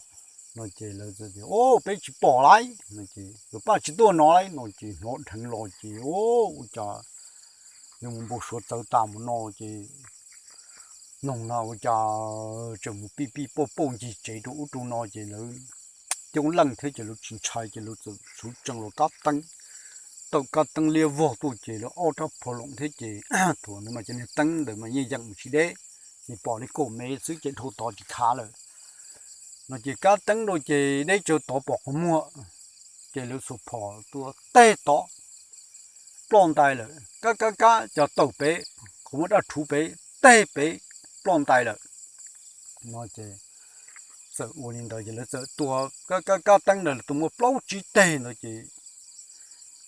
No ces lawv tias, peb tsis pom lauj. No ces Ntxuam Paj tsis tuaj no lauj. No ces hnov dheev los ces ua cas yuav mus npau suav txawv tas mus no ces noog no ua cas tseem mus pij pij pauj pauj ncig tsev rau ub rau no ces lawv coob leej thiab ces lawv tsis ntshai ces lawv txawm suv tsees los kab teeb, tawm kab teeb liab vog tuaj ces lawv ob rab phom loom thiab ces thaum ntawd mas cov niag teeb ntawd mas yeej yeem mus tsis deb, ces pom li kaum mev xwb ces dhau tod tsis khav lawm. No ces kab teeb rau ces deb tsawv tod pom qhov muag, ces lawv xuas phom tua teg tod ploj ntais lawm, kab kab kab cov tawm pem, qhov muag daj rhuv pem, teg pem, ploj ntais lawm. No ces txawm ua li ntawd ces lawv txawm tua kab kab kab teeb ntawd tus muaj plaub tsib teg ntawd ces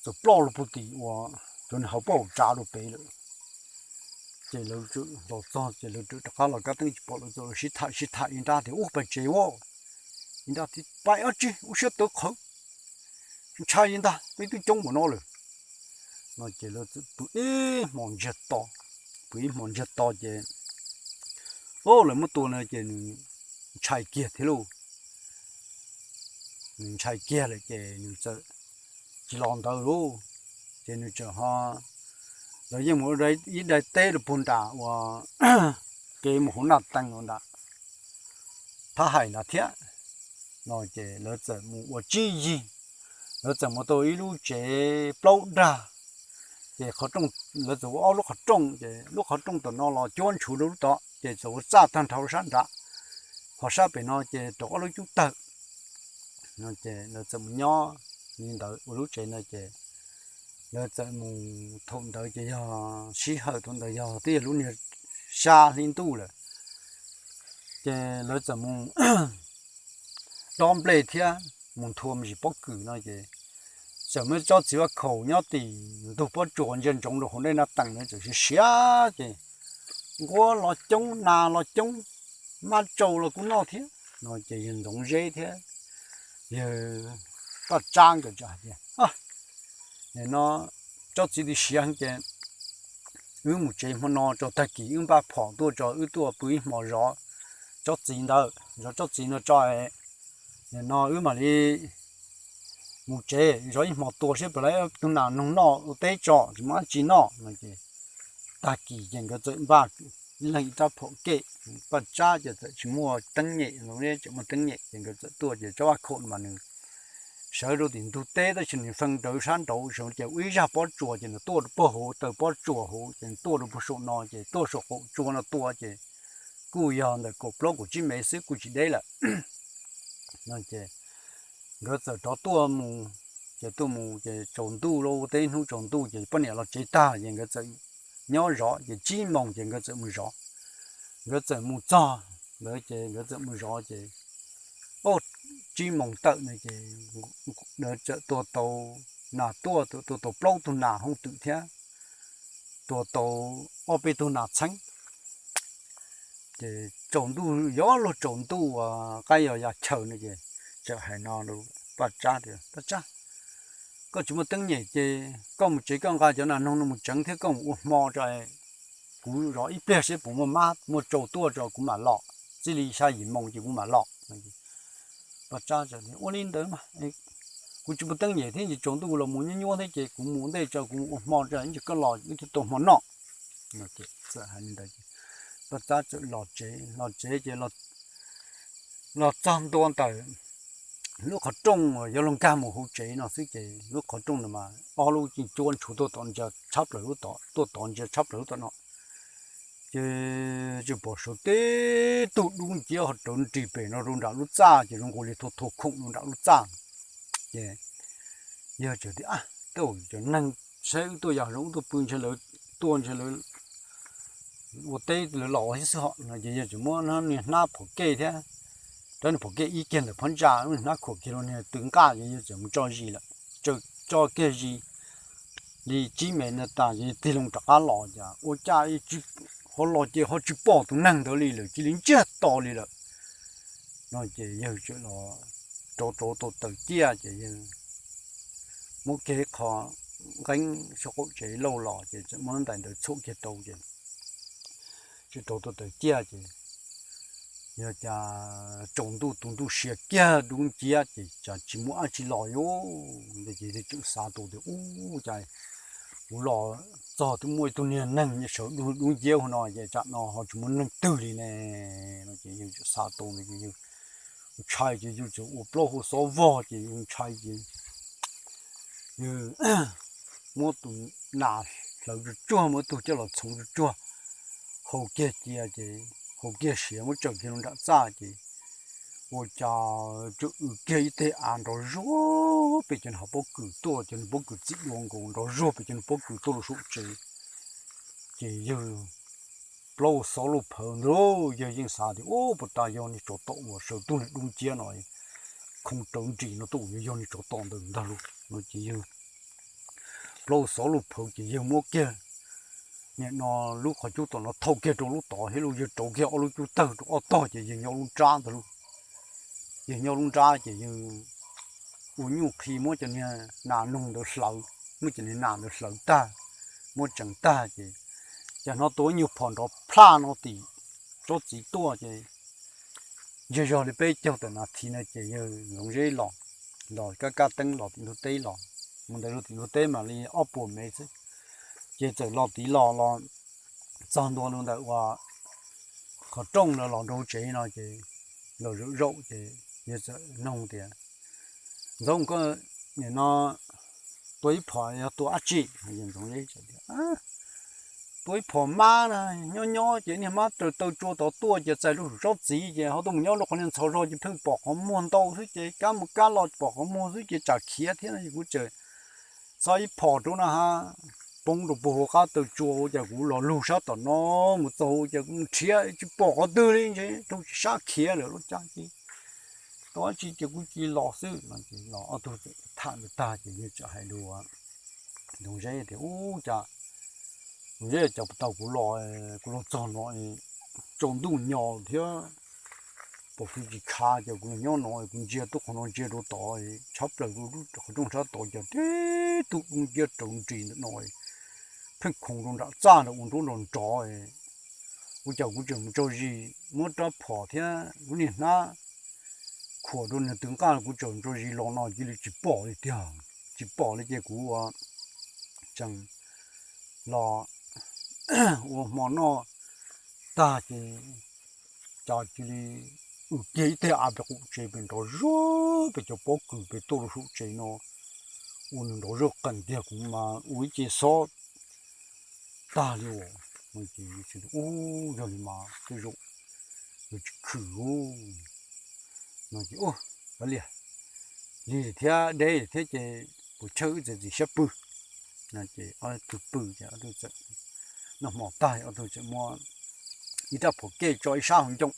txawm ploj lug puag tim uas cov niag hauv paus tsa rau pem lawm. Ces lawv los txog ces lawv rov qab los kab teeb tsis pom lawv, txawm sib tham sib tham ib nrab tias, Ub, pais tsev ua ib nrab tias, Pais dab tsi, ua siab tawv qhawv, ntshai li ntag, peb twb coob mus no lawm. No ces lawv txawm pw ib hmos ntsiag to, pw ib hmos ntsiag to ces, o, lawv muab tua no ces nws ntshai kiag thiab lauj. Nws ntshai kiag lawm ces nws txawm tsis los ntawd lauj. Ces nws txawm ho, lawv yeej mus ua ib daim teb rau puag nram uas kev mus hauv Naj Tees ua nram Thab Hais nrad thiab. No ces lawv txawm mus ua tsib yig, lawv txawm mus tau ib lub tsev plaub dag. Ces lawv txawm ua ob lub qhov rooj, ces lub qhov rooj tom no los cuab ntshuv rau lub tod, ces txawm ua txaj tag nrho sab nrad, ho sab pem no ces rau ob lub cub tawg. No ces lawv txawm mus nyob li ntawd ua lub tsev no ces lawv txawm mus, thaum ntawd ces yog sij hawm thaum ntawd yog twb yog lub niag sab hli ntuj lawm. Ces lawv txawm mus dob nplej thiab mus nthua me ntsis pob kws no ces txawm muaj tsob txiv vaj khaum nyob tim ntug pob tsuas ntsia ntsoov rau hauv ntej Naj Tees no txawm siav siav ces nquab los coob, nas los coob, mab tsau los kuj noj thiab. No ces yawg Ntxoov Zeb thiab yawg Paj Tsab nkawd txawm hais tias, No tsob txiv twb siav heev ces wb mus tsev hmo no tso, tag kis wb npaj phom tuaj tso, wb tuaj pw ib hmo zov tsob txiv ntawd, zov tsob txiv no tso, no wb mam li mus tsev zov ib hmo tua seb puas tau tus nas noog noj ua teb tso, tsis muaj dab tsi noj no ces tag kis ces nkawd txawm npaj ib leeg ib rab phom kev. Paj Tsab ces txawm tsis muaj teeb nyem, tseem muaj teeb nyem ces nkawd txawm tuaj ces tsob vaj khaum no mas nws sawv rau tim ntug teb tab sis nws feej rawv sab nraud, ces ua ib zaj pob tsuas ces nws tuaj rau puag hauv taw pob tsuas hauv ces nws tuaj rau puag saum no ces tuaj saum qaum tsua no tua ces kuj yog ntawm kaum plaub kaum tsib mev xwb kuj tsis deb lawm. No ces nkawd txawm rov tuaj mus, ces tuaj mus ces tsaus ntuj lawm, ua teb hnub tsaus ntuj ces poj niam los tsev tag ces nkawd txawm nyob zov ces tsib moos ces nkawd txawm mus zov. Nkawd txawm mus txog ntawd ces nkawd txawm mus zov ces, o, tsib moos tawm no ces nkawd txawm tua tau nas tuaj, tua tau plaub tug nas hoob twm thiab tua tau ob peb tug nas txheeb. Ces tsaus ntuj, yuav luag tsaus ntuj uas qaib yog ya chaw no ces txawm hais no rau Paj Tsab tias, Paj Tsab, koj tsis muaj teeb nyem ces koj mus tsev koj nqa cov nas noog no mus tseev thiab koj mus ua hmo tso, kuv zov ib pliag seb puas muaj mab muaj tsau tuaj tso kuv mam los, txij li xya yim moos ces kuv mam los. Paj Tsab tias, Ua li ntawd mas, kuv tsis muaj teeb nyem thiab ces tsaus ntuj los mus nyuaj nyuaj thiab ces kuv mus ntej tso, kuv mus ua hmo tso, ib ntsis koj los wb thiaj tau hmo noj. Paj Tsab txawm los tsev, los tsev ces los txog ntua ntawm lub qhov rooj uas yuav luag nkag mus hauv tsev no xwb ces lub qhov rooj no mas ob lub yeej cuab ntshuv tuaj tod ntsia tshab plaws lub tod, tuaj tod ntsia tshab plaws lub tom no. Ces tsuas pom saum teb tug dub nciab ho rawv nris pem no rau nram lub txaj ces zoo nkaus li thua thua khoom rau nram lub txaj. Ces yawg txawm tias, Tej zaum cov neeg saib wb tuaj yog zoo wb tuaj pw ntshe lawv tuaj ntshe lawv ua teb lawv los thiab xwb hos no ces yawg txawm muab niag hnab phom kej thiab, rab niag phom kej ib kiag ntawm phab ntsa, niag hnab khuam kiag rau niag tw nqaj ces yawg txawm mus tso zis lawm. Tso kiag zis li tsib mev ntawd tas ces tig loo rov qab los ces ua cas ho los ces ho tsis pom tus neeg ntawd li lawm, cia li ntsiag to li lawm. No ces yawg txawm los rauv rauv tau taws ciaj ces yawg muab kiag ib qho nqeeb saum qaum tsev lauj los ces txawm muab ntais ntawd txhuam kiag rau ces tsis rauv tau taws ciaj ces yog cas tsaus ntuj tus ntuj sia kiag dub nciab ces cas tsis muaj dab tsi los li. Ces yawg tseem xav tus tias, Ub, cas kuv los txog twb muaj ib tug niag neeg sawv dub nciab hauv no ces tsam no ho tsis muaj neeg twg li ne. No ces yawg tseem xav tus ntawd ces yawg ntshai ces yawg tseem ua plaub hau xob vog ces yawg ntshai ces yawg muab tus nas hlawv tsuag tsuag, muab ib tug coj los txhoov tsuag tsuag, hau kiag cia ces hau kiag siav muab tsaws kiag rau nram txaj ces ua cas tsuas w kiag ib teg av nrov zuag pem cov niag pob kws tuaj, cov niag pob kws txim dua nkaus nrov zuag pem cov niag pob kws tuaj rau saum tsev. Ces yawg plaub hau xob loj phawv ntag, yawg yeej xav tias, Ub, puas tas yog niag tsov tom uas sawv tug niag dub nciab no, khoo rawv nris no tuaj, yog niag tsov tom ntawd ntag lauj. No ces yawg plaub xov lub phawv ces yawg muab kiag nim no lub qhov cub tom no thauj kiag rau lub tod thiab lub, yawg rauv kiag ob lub cub tawg rau ob tog ces yawg nyob lub nrab ntag lauj. Yawg nyob lub nrab ces yawg ua nyuj qhi muab cov niag nas noog ntawd hlawv, muab cov niag nas ntawd hlawv tag, muab tseev tag ces, ces hnov tua ib nyuag phom nrov plhaj no tim tsob txiv tuaj ces yawg zog li peb caug tawm nas this no ces yawg Ntxoov Zeb los, los kab kab teeb los tim ntug teb los, mus ntawd rau tim ntug teb mam li ob puas mev xwb, ces txawm los tid los los txog ntua rau ntawm uas qhov rooj no los rau tsev no ces los zaum zaum ces yawg txawm nug tias, Ntxoov, koj nim no tua ib phom yog tua dab tsi? Ntxoov Zeb tias, Tua ib phom mab na, nyob nyob ces niag mab raws taw tsua tod tuaj ces txais rau saum tsob txiv ces ho tuaj mus nyob rau qhov niag ntxhov zog ces pheej pom qhov muag ntau xwb ces kab mus kab los pom qhov muag xwb ces tsam khiav thiab no ces kuv tseem txhob ib phom rau na ha, poob rau puag hauv qab taw tsua ua cas kuv los lug sab tom no mus txog ua cas kuv mus nrhiav tsis pom qhov twg li ntshe raug tsis sab khiav lawm los cas ces tua dab tsi ces kuv cia li los xwb no ces los ob tug tham ntawd tag ces yawg txawm hais rau Ntxoov Zeb tias, Ub, cas Ntxoov Zeb, cas puas tau kuv los, kuv los txog no tsaus ntuj nyo thiab pom kuv tsis khav ces kuv los nyob no kuv ntsia tuaj qhov no ntsia rau tod tshab plaws rau qhov rooj sab tod ces tib tug dub nciab raws nris ntawm no pheej khoov rau nram txaj nram ua nruab nrog nrov. Ua cas kuv tseem mus tso zis muab rab phom thiab lub niag hnab khuam rau nws tw nqaj kuv tseem tso zis los no cia li tsis pom li tiag, tsis pom li ces kuv ua tseem los ua hmo noj tag ces cas cia li wb kiag ib teg av pem qaum tsev pem nrov zuag pem cov pob kws pem tuaj rau saum tsev no ua nws nrov zuag qees tiag kuv mas ua ib ce xob tag li os. Ub, yog li mas tej zaum nws tsis khwm no ces, Ua li, lig thiab deb thiab ces puas chawj wb txiav txim siab pw. Ces ob tug pw ces ob tug txawm noj hmo tag ob tug txawm muab ib rab phom kej tso ib sab hauv ncoo,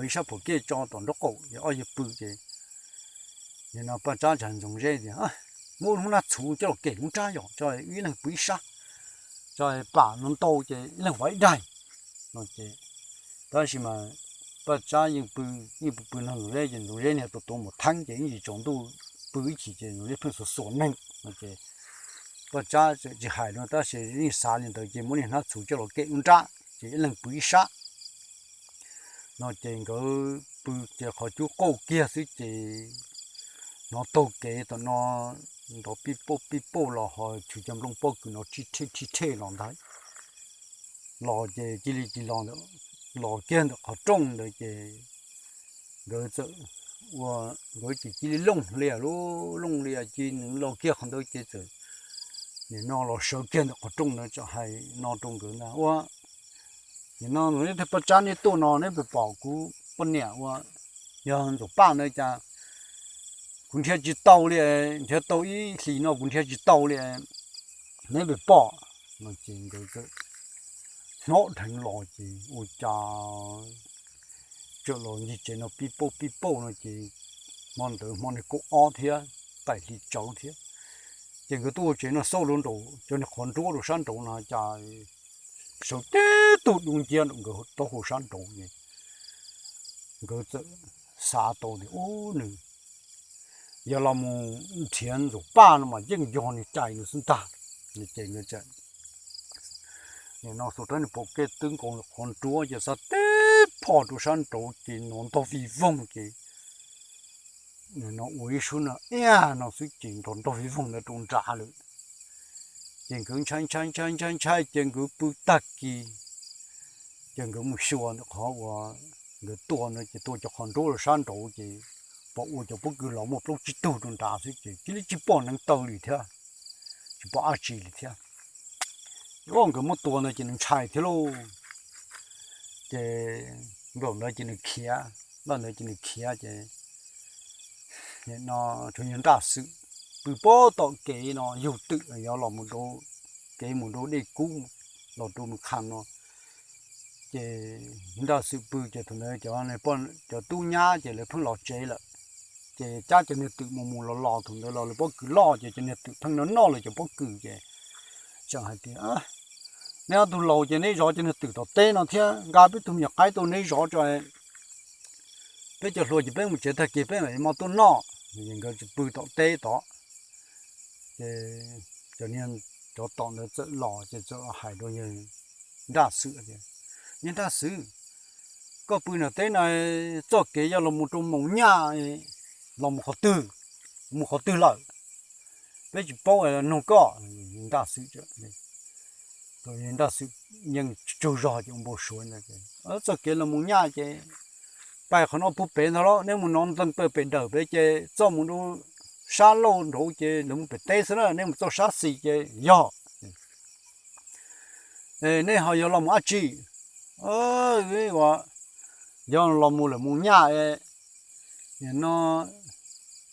ib sab phom kej tso tom nraub qaum ces ob yawg pw ces nim no Paj Tsab tsa Ntxoov Zeb tias, Muab lub hnab txhuv coj los kem lub nrab yom, tso ib leeg pw ib sab, tso pam no ntau ces ib leeg vov ib daig no ces, tab sis mas Paj Tsab yeej pw, yeej pw pw no Ntxoov Zeb ces Ntxoov Zeb niag tus tuav mus theeb ces ib ntsis tsaus ntuj pw ib chim ces Ntxoov Zeb pheej xuas xuas neeg no ces Paj Tsab tsis hais no tab sis yeej xav li ntawd ces muab niag hnab txhuv coj los kem lub nrab ces ib leeg pw ib sab no ces nkawd pw ces qhov cub qauj kiag xwb ces hnov taug kev tom no nrov pij pauj pij pauj los ho chwv cov nplooj pob kws no rhij rhej rhij rhej los ntag. Los ces cia li cia li los kiag ntawm qhov rooj ntawd ces nkawd txawm ua, nkawd ces cia li looj hlias lub looj hlias ces nws los kiag qhov ntawd ces txawm nim no los sawv kiag ntawm qhov rooj ntawd txawm hais no rau nkawd ntag, Ua, nim no neb thiaj Paj Tsab neb tuaj no neb pom kuv poj niam ua yog Ntxoov Paj ntawd cas kuv nrhiav tsis tau li, nrhiav tau ib hlis no kuv nrhiav tsis tau li, neb pom no ces nkawd hlob dheev los ces ua cas txawm los ncig tsev no pij pauj pij pauj no ces hmo ntawd hmo niag kaum ob thiab qaim hli tsawv thiab ces nkawd tuaj ua tsev no xauj rau nraum cov niag qhov nruab rau sab nraud no cas sawv tib tug dub nciab nraum nkawd taub hau sab nraud ces nkawd txawm xav tau tias, Ub, nws yog los mus nrhiav Ntxoov Paj no mas yeej yog nws cais nws xwb ntag. Ces nkawd txawm nim no xuas rab niag phom kej twb nkaus qhov nruab ces xa tib phom rau sab nraud ces nrov ntog vij voog ces nim no ua ib sub no iab no xwb ces nrov ntog vij voog ntawd rau nrad lawm. Ces nkawd ntshai ntshai ntshai ntshai ntshai ces nkawd pw tag kis ces nkawd mus xyuas ntawm qhov uas nkawd tua no ces tua cov qhov nruab rau sab nraud ces pom ua cov pob kws los muaj plaub tsib tug rau nrad xwb ces cia li tsis pom neev taw li thiab, tsis pom dab tsi li thiab. Ces nkawd muab tua ntawd ces nws ntshai thiab lauj. Ces npaj ntawd ces nws khiav, npaj ntawd ces nws khiav ces nim no tsuas yog Nraj Xwm pw pem tom kev no yug twm los yog los mus rau kev mus rau Dej Kub los rau Mws Qha no. Ces Nraj Xwm pw ces thaum ntawd cov, cov tub nyab ces lawv pheej los tsev lawm. Ces cab cov niag twm mus mus los los thaum ntawd los lawv pob kws loj ces cov niag twm pheej noj noj lawv cov pob kws ces tseem hais tias, neb ob tug laus ces neb zov cov niag twm tom teb no thiab nqa peb tug me nyuam qaib tuaj neb zov tso, peb cov hluas ces peb mus tsev tag kis peb mam li tuaj noj. Ces nkawd tsis pw tom teb tod, ces cov niag tsov tom ntawd txawm los ces txawm hais rau yawg Nraj Xwm tias, Yawg Nraj Xwm, koj pw nram teb no, txoj kev yog los mus rau Moos Nyaj, los mus qhov twg, mus qhov twg lawm? Peb tsis paub, nug koj. Nraj Xwm, Nraj Xwm yeej tsaug zog ces ua npau suav ntag. Txoj kev los Moos Nyaj ces pais qhov no puag pem ntag los neb mus nov ntxees plaws pem dawm pem ces txoj mus rau sab laug nraud ces lawv mus pem teb xwb na, neb mus txoj sab xis ces yog. Nej ho yog los mus dab tsi? Ua, yog los mus lawm Moos Nyaj, nim no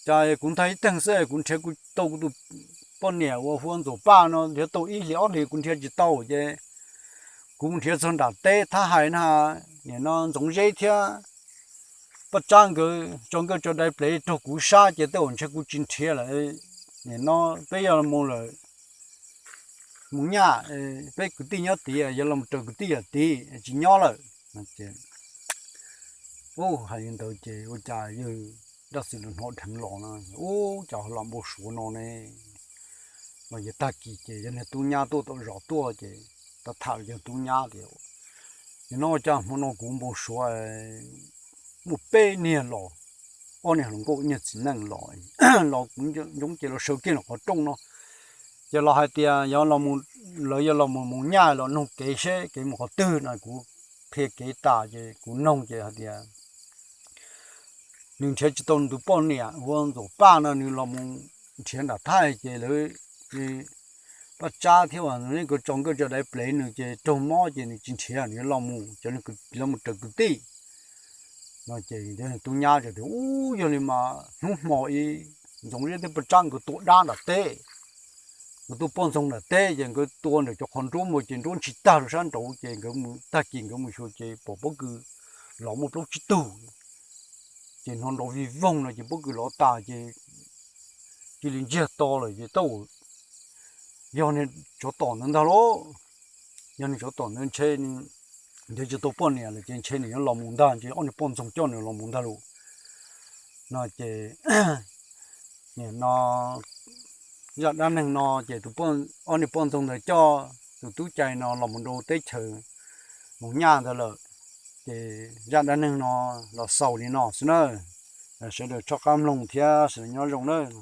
cas kuv ntag ib teeg xwb kuv nrhiav kuv tau kuv tus poj niam uas hu ua Ntxuam Paj no nrhiav tau ib hlis ob hlis kuv nrhiav tsis tau ces kuv mus nrhiav txog nram teb Thab Hais na, nim no Ntxoov Zeb thiab Paj Tsab nkawd tso nkawj tso dai plev raug kuv sab ces tej zaum ntshe kuv tsis nrhiav lawm. Nim no peb yog mus lawm Moos Nyaj, peb kwv tij nyob tid, yog los raws kwv tij yawm tid tsis nyob lawm. Ub, hais li ntawd ces ua cas yawg Nraj Xwm hnov dheev los no, ub, cas ho los npau suav no ne? Mas yog tag kis ces yog niag tub nyab tuaj tom zos tuaj ces tau tham los yog tub nyab tias, nim no ua cas hmo no kuv npau suav muaj peb niag los, ob niag hluas nkauj ib niag txiv neej los, los kuv ncoob ces los sawv kiag nram qhov rooj no. Ces los hais tias yog, lawv yog los mus Moos Nyaj los noog kev seb kev mus qhov twg no, kuv qhia kev tas ces kuv noog ces hais tias nws nrhiav tsis tau nws tus poj niam hu ua Ntxuam Paj no, nws los mus nrhiav nram Thab Hais ces lawv, Paj Tsab thiab uas nkawd tso nkawj tso dai plev nws ces raug mob ces nws tsis nrhiav, nws yuav los mus, cov los mus raws kwv tij no. Ces tub nyab tias, ub, yog li mas hnub hmo ib Ntxoov Zeb thiab Paj Tsab nkawd tua dab nram teb, nkawd tua poj ntxoog nram teb ces nkawd tua ntawm cov qhov nruab mus ces nruab ntshis tag rau sab nraud ces nkawd mus tag kis nkawd mus xyuas ces pom pob kws los muaj plaub tsib tug, ces hnov nrov vij voog no ces pob kws los tas ces cia li ntsiag to lawm ces tau, yog niag tsov tom ntawd ntag lauj. Yog niag tsov tom ntawd ntshe nws nrhiav tsis tau poj niam lawm ces ntshe nws yuav los mus ntag, ntshe ob niag poj ntxoog coj nws los mus ntag lauj no ces nim no zaj dab neeg no ces ob niag poj ntxoog ntawd coj tus tub cai no los mus rau teb chaws Moos Nyaj ntawd lawm. Ces zaj dab neeg no los xaus li no xwb na. Sawv daws txhob qab mloog thiab sawv daws nyob zoo nawb.